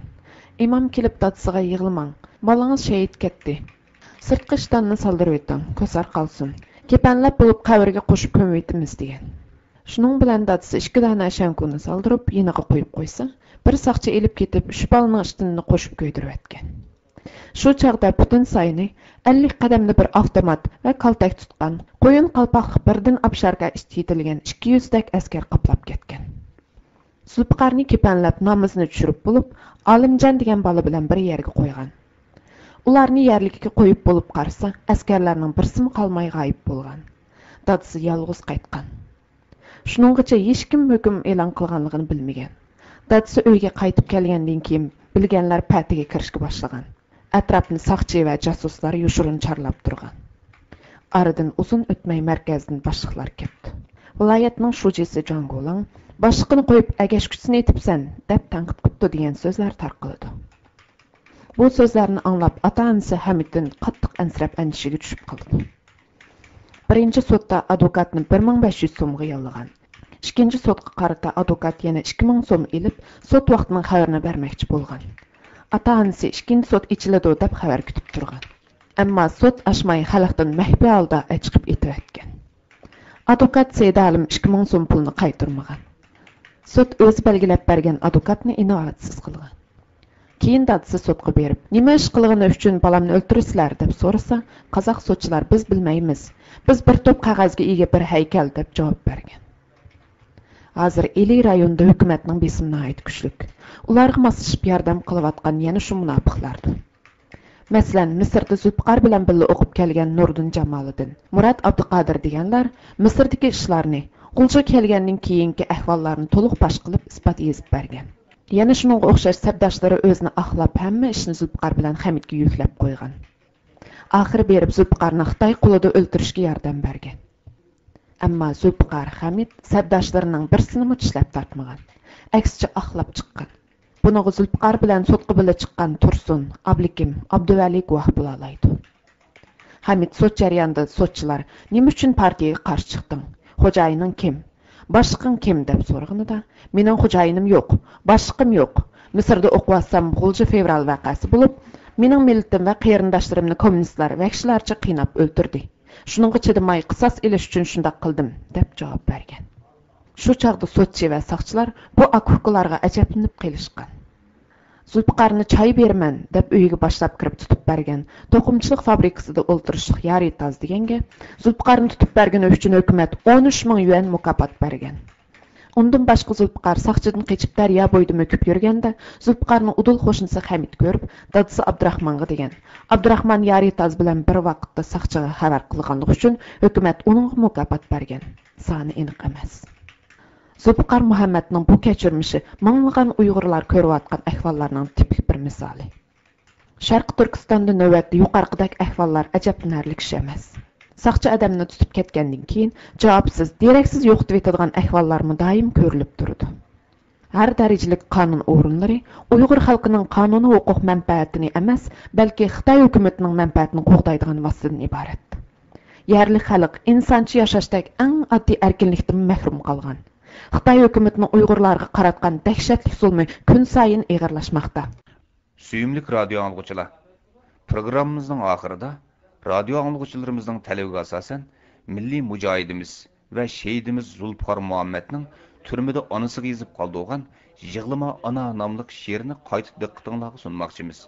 ئىمام كېلىپ دادىسىغا، يىغلىماڭ، بالىڭىز شېھىت كەتتى. سىرتقى ئىشتاننى سالدۇرۇۋېتىڭ، كۆسەر قالسۇن. كېپەنلەپ بولۇپ قەبرىگە قوشۇپ كۆمۈۋېتىمىز، دېگەن. شۇنىڭ بىلەن دادىسى ئىككى دانە شەڭكۇنى سالدۇرۇپ يېنىغا قويۇپ قويسا، بىر ساقچى ئېلىپ كېتىپ ئۈچ بالىنىڭ ئىشتىنىنى قوشۇپ كۆيدۈرۈۋەتكەن. شۇ چاغدا پۈتۈن ساينى ئەللىك قەدەمدە بىر ئاپتومات ۋە كالتەك تۇتقان، قويۇن قالپاقلىق بىردىن ئابشاركا ئىچى يېتىلگەن ئىككى يۈزدەك ئەسكەر قاپلاپ كەتكەن. زۇلپىقارنى كېپەنلەپ نامىزىنى چۈشۈرۈپ بولۇپ، ئالىمجان دېگەن بالا بىلەن بىر يەرگە قويغان. ئۇلارنى يەرلىككە قويۇپ بولۇپ قارىسا، ئەسكەرلەرنىڭ بىرسىمۇ قالماي غايىب بولغان. دادىسى يالغۇز قايتقان. شۇنىڭغىچە ھېچكىم ھۆكۈم ئېلان قىلغانلىقىنى بىلمىگەن. دادىسى ئۆيگە قايتىپ كەلگەندىن كېيىن، بىلگەنلەر پەتىگە كىرىشكە باشلىغان. ئەتراپنى ساقچى ۋە جاسۇسلار يوشۇرۇن چارلاپ تۇرغان. ئارىدىن ئۇزۇن ئۆتمەي مەركەزدىن باشلىقلار كەپتۇ. ۋىلايەتنىڭ شۇجىسى جاڭ گولىڭ، «باشلىقىنى قويۇپ، ئەگەشكۈچىسىنى ئېتىپسەن» دەپ تەنقىد قىپتۇ دېگەن سۆزلەر تارقىلىدۇ. بۇ سۆزلەرنى ئاڭلاپ، ئاتا-ئانىسى ھەمىدتىن قاتتىق ئەنسىرەپ، ئەندىشىگە چۈشۈپ قالىدۇ. بىرىنچى سوتتا ئادۋوكاتنى بىر مىڭ بەش يۈز سومغا ياللىغان. ئىككىنچى سوتقا قارىتا ئادۋوكات يەنە ئىككى مىڭ سوم ئېلىپ، سوت ۋاقتىنىڭ خەۋىرىنى بەرمەكچى بولغان. ئاتا-ئانىسى ئىككىنچى سوت ئېچىلىدۇ دەپ خەۋەر كۈتۈپ تۇرغان. ئەمما سوت ئاچماي، خەلقتىن مەخپىي ھالدا ئەچىقىپ ئېتىۋەتكەن. ئادۋوكات سەيدىئالىم ئىككى مىڭ سوم پۇلنى قايتۇرمىغان. سوت ئۆزى بەلگىلەپ بەرگەن ئادۋوكاتنى ئىناۋەتسىز قىلغان. كېيىن دادىسى سوتقا بېرىپ، «نېمە ئىش قىلغىنى ئۈچۈن بالامنى ئۆلتۈرىسىلەر؟» دەپ سورىسا، قازاق سوتچىلار، «بىز بىلمەيمىز. بىز بىر توپ قەغەزگە ئىگە بىر ھەيكەل» دەپ جاۋاب بەرگەن. ھازىر ئىلى رايونىدا ھۆكۈمەتنىڭ بېسىمى ناھايىتى كۈچلۈك. ئۇلارغا ماسلىشىپ ياردەم قىلىۋاتقان يەنە شۇ مۇناپىقلاردۇر. مەسىلەن، مىسىردا زۇلپىقار بىلەن بىللە ئوقۇپ كەلگەن نۇردىن جامالىدىن، مۇرات ئابدۇقادىر دېگەنلەر مىسىردىكى ئىشلارنى، غۇلجىغا كەلگەندىن كېيىنكى ئەھۋاللارنى تولۇق پاش قىلىپ ئىسپات يېزىپ بەرگەن. يەنە شۇنىڭغا ئوخشاش سەپداشلىرى ئۆزىنى ئاقلاپ، ھەممە ئىشنى زۇلپىقار بىلەن خەمىتكە يۈكلەپ قويغان. ئاخىرى بېرىپ زۇلپىقارنى خىتاي قولىدا ئۆلتۈرۈشكە ياردەم بەرگەن. ئەمما زۇلپىقار خەمىت سەپداشلىرىنىڭ بىرسىنىمۇ چىشلەپ تارتمىغان. ئەكسىچە ئاقلاپ چىققان. بۇنىڭغا زۇلپىقار بىلەن سوتقا بىللە چىققان تۇرسۇن، ئابلىكىم، ئابدۇۋەلى گۇۋاھ بولالايدۇ. خەمىت سوت جەريانىدا سوتچىلار، «نېمە ئۈچۈن پارتىيەگە قارشى چىقتىڭ؟ خوجايىنىڭ كىم؟ باشلىقىڭ كىم؟» دەپ سورىغىنىدا، «مېنىڭ خوجايىنىم يوق، باشلىقىم يوق. مىسىردا ئوقۇۋاتسام، غۇلجا فېۋرال ۋەقەسى بولۇپ، مېنىڭ مىللىتىم ۋە قېرىنداشلىرىمنى كوممۇنىستلار ۋەھشىيلەرچە قىيناپ ئۆلتۈردى. شۇنىڭغا چىدىماي، قىساس ئېلىش ئۈچۈن شۇنداق قىلدىم» دەپ جاۋاب بەرگەن. شۇ چاغدا سوتچى ۋە ساقچىلار بۇ ئاكا-ئۇكىلارغا ئەجەبلىنىپ قېلىشقان. «زۇلپىقارنى چاي بېرىمەن» دەپ ئۆيىگە باشلاپ كىرىپ تۇتۇپ بەرگەن، توقۇمىچىلىق فابرىكىسىدا ئولتۇرۇشلۇق يارى تاز دېگەنگە، «زۇلپىقارنى تۇتۇپ بەرگىنى ئۈچۈن ھۆكۈمەت ئون ئۈچ مىڭ يۈەن مۇكاپات بەرگەن.» ئۇندىن باشقا زۇلپىقار ساقچىدىن قېچىپ دەريا بويىدا مۆكۈپ يۈرگەندە، زۇلپىقارنىڭ ئۇدۇل قوشنىسى خەمىت كۆرۈپ، دادىسى ئابدۇراخمانغا دېگەن. ئابدۇراخمان يارى تاز بىلەن بىر ۋاقىتتا ساقچىغا خەۋەر قىلغانلىقى ئۈچۈن ھۆكۈمەت ئۇنىڭغا مۇكاپات بەرگەن. سانى ئېنىق ئەمەس. زۇلپىقار مۇھەممەدنىڭ بۇ كەچۈرمىشى مىڭلىغان ئۇيغۇرلار كۆرۈۋاتقان ئەھۋاللارنىڭ تىپىك بىر مىسالى. شەرقىي تۈركىستاندا نۆۋەتتە يۇقىرىقىدەك ئەھۋاللار ئەجەبلىنەرلىك ئىش ئەمەس. ساقچى ئادەمنى تۇتۇپ كەتكەندىن كېيىن، جاۋابسىز، دېرەكسىز يوقىتىۋېتىدىغان ئەھۋاللارمۇ دائىم كۆرۈلۈپ تۇرىدۇ. ھەر دەرىجىلىك قانۇن ئورۇنلىرى ئۇيغۇر خەلقىنىڭ قانۇنىي ھوقۇق مەنپەئەتىنى ئەمەس، بەلكى خىتاي ھۆكۈمىتىنىڭ مەنپەئەتىنى قوغدايدىغان ۋاسىتىدىن ئىبارەت. يەرلىك خەلق ئىنسانچە ياشاشتەك ئەڭ ئاددىي ئەركىنلىكتىنمۇ مەھرۇم قالغان. خىتاي ھۆكۈمىتىنىڭ ئۇيغۇرلارغا قاراتقان دەھشەتلىك زۇلمى كۈنسايىن ئېغىرلاشماقتا. سۆيۈملۈك رادىيو ئاڭلىغۇچىلار، پروگراممىمىزنىڭ ئاخىرىدا رادىيو ئاڭلىغۇچىلىرىمىزنىڭ تەلىپىگە ئاساسەن، مىللىي مۇجاھىدىمىز ۋە شېھىتىمىز زۇلپىقار مۇھەممەدنىڭ تۈرمىدە ئانىسىغا يېزىپ قالدۇرغان «يىغلىما ئانا» ناملىق شېئىرىنى قايتا دىققىتىڭلارغا سۇنماقچىمىز.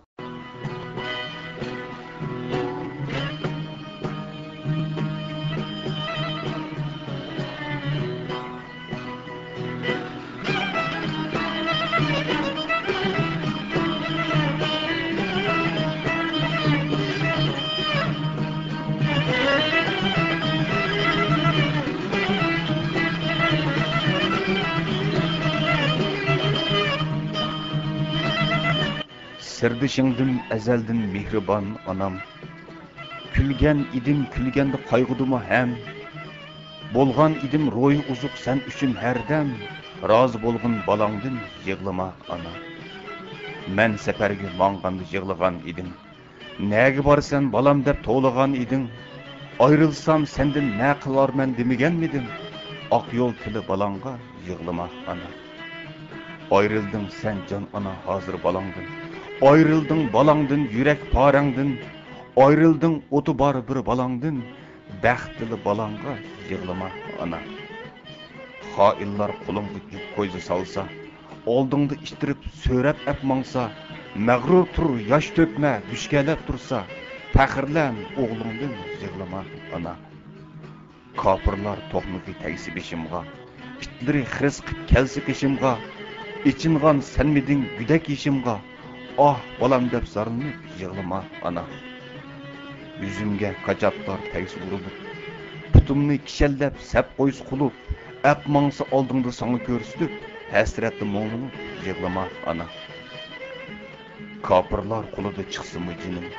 سىردىشىڭدىن ئەزەلدىن مېھرىبان ئانام. كۈلگەن ئىدىم، كۈلگەندە قايغۇدىمۇ ھەم. بولغان ئىدىم روھى ئوزۇق سەن ئۈچۈن ھەردەم. رازى بولغىن بالاڭدىن، يىغلىما ئانا. مەن سەپەرگە ماڭغاندا يىغلىغان ئىدىم. نەگە بارىسەن بالام دەپ توۋلىغان ئىدىڭ. ئايرىلسام سەندىن نە قىلارمەن دېمىگەنمىدىم؟ ئاق يول تىلى بالاڭغا، يىغلىما ئانا. ئايرىلدىڭ سەن جان ئانا ھازىر بالاڭدىن. ئايرىلدىڭ بالاڭدىن يۈرەك پارەڭدىن. ئايرىلدىڭ ئوتى بار بىر بالاڭدىن. بەختلى بالاڭغا، يىغلىما ئانا. خائىنلار قولۇڭغا يۈك كويزا سالسا، ئالدىڭدا ئىتتىرىپ سۆرەپ ئەپ ماڭسا، مەغرۇر تۇر، ياش تۆكمە، بۈشكەلەپ تۇرسا، پەخىرلەن ئوغلۇڭدىن، يىغلىما ئانا. كاپىرلار توقمىقى تەگسە بېشىمغا، ئىتلىرى خىرىس قىپ كەلسە قېشىمغا، ئېچىنغان سەنمىدىڭ گۈدەك يېشىمغا، ئاھ، بالام دەپ زارلىنىپ يىغلىما، ئانا. يۈزۈمگە كاچاتلار تەگسە ئۇرۇلۇپ، پۇتۇمنى كىشەنلەپ سەپ قويسا قۇلۇپ، ئەپ ماڭسا ئالدىڭدا ساڭا كۆرسىتىپ، ھەسرەتتە مۇڭلىنىپ يىغلىما، ئانا. كاپىرلار قولىدا چىقسىمۇ جېنىم،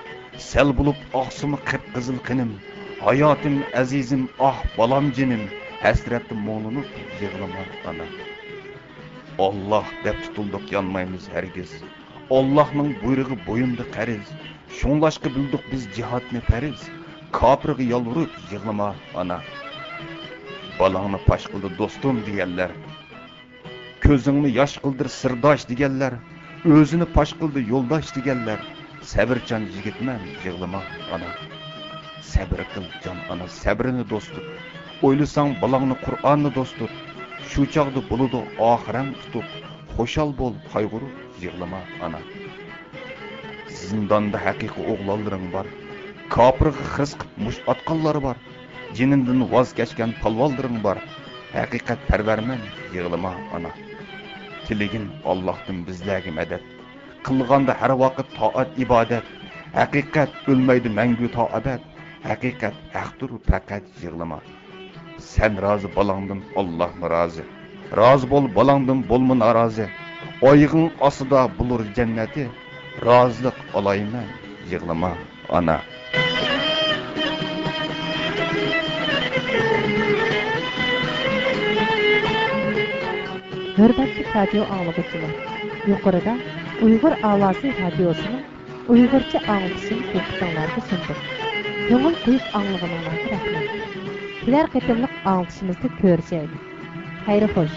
سەل بولۇپ ئاقسىمۇ قىپقىزىل قېنىم، ھاياتىم، ئەزىزىم، ئاھ، بالام، جېنىم، ھەسرەتتە مۇڭلىنىپ يىغلىما، ئانا. ئاللاھ دەپ تۇتۇلدۇق، يانمايمىز ھەرگىز. ئاللاھنىڭ بۇيرۇقى بويۇندا قەرز. شۇڭلاشقا بىلدۇق بىز جىھادنى پەرز. كاپىرغا يالۋۇرۇپ يىغلىما، ئانا. بالاڭنى پاش قىلدى دوستۇم دېگەنلەر. كۆزۈڭنى ياش قىلدۇر سىرداش دېگەنلەر، ئۆزىنى پاش قىلدى يولداش دېگەنلەر، سەۋرچان يىگىتمەن، يىغلىما، ئانا. سەۋر قىل، جان ئانا، سەۋرنى دوست تۇت. ئويلىساڭ، بالاڭنى قۇرئاننى دوست تۇت. شۇ چاغدا بولىدۇ ئاخىرەڭ ئۇتۇق. خۇشال بول، قايغۇرۇپ يىغلىما، ئانا. زىنداندا ھەقىقىي ئوغلانلىرىڭ بار. كاپىرغا خىرىس قىپ مۇشت ئاتقانلار بار. جېنىمدىن ۋاز كەچكەن پالۋانلىرىڭ بار. ھەقىقەت پەرۋەرمەن، يىغلىما، ئانا. تىلىگىن ئاللاھتىن بىزلەرگە مەدەت. قىلغاندا ھەر ۋاقىت تائەت ئىبادەت. ھەقىقەت ئۆلمەيدۇ مەڭگۈ تا ئەبەد. ھەقىقەت ھەقتۇر، پەقەت يىغلىما. سەن رازى بالاڭدىن، ئاللاھمۇ رازى. رازى بول بالاڭدىن، بولما نارازى. ئايىغىڭ ئاستىدا بولۇر جەننىتى. رازىلىق ئالايمەن، يىغلىما، ئانا. ھۆرمەتلىك رادىيو ئاڭلىغۇچىلار، يۇقىرىدا ئۇيغۇر ئاۋازى رادىيوسىنىڭ ئۇيغۇرچە ئاڭلىتىشىنى دىققىتىڭلارغا سۇندۇق. كۆڭۈل قويۇپ ئاڭلىغىنىڭلارغا رەھمەت. كېلەر قېتىملىق ئاڭلىتىشىمىزدا كۆرۈشەيلى. خەير خوش.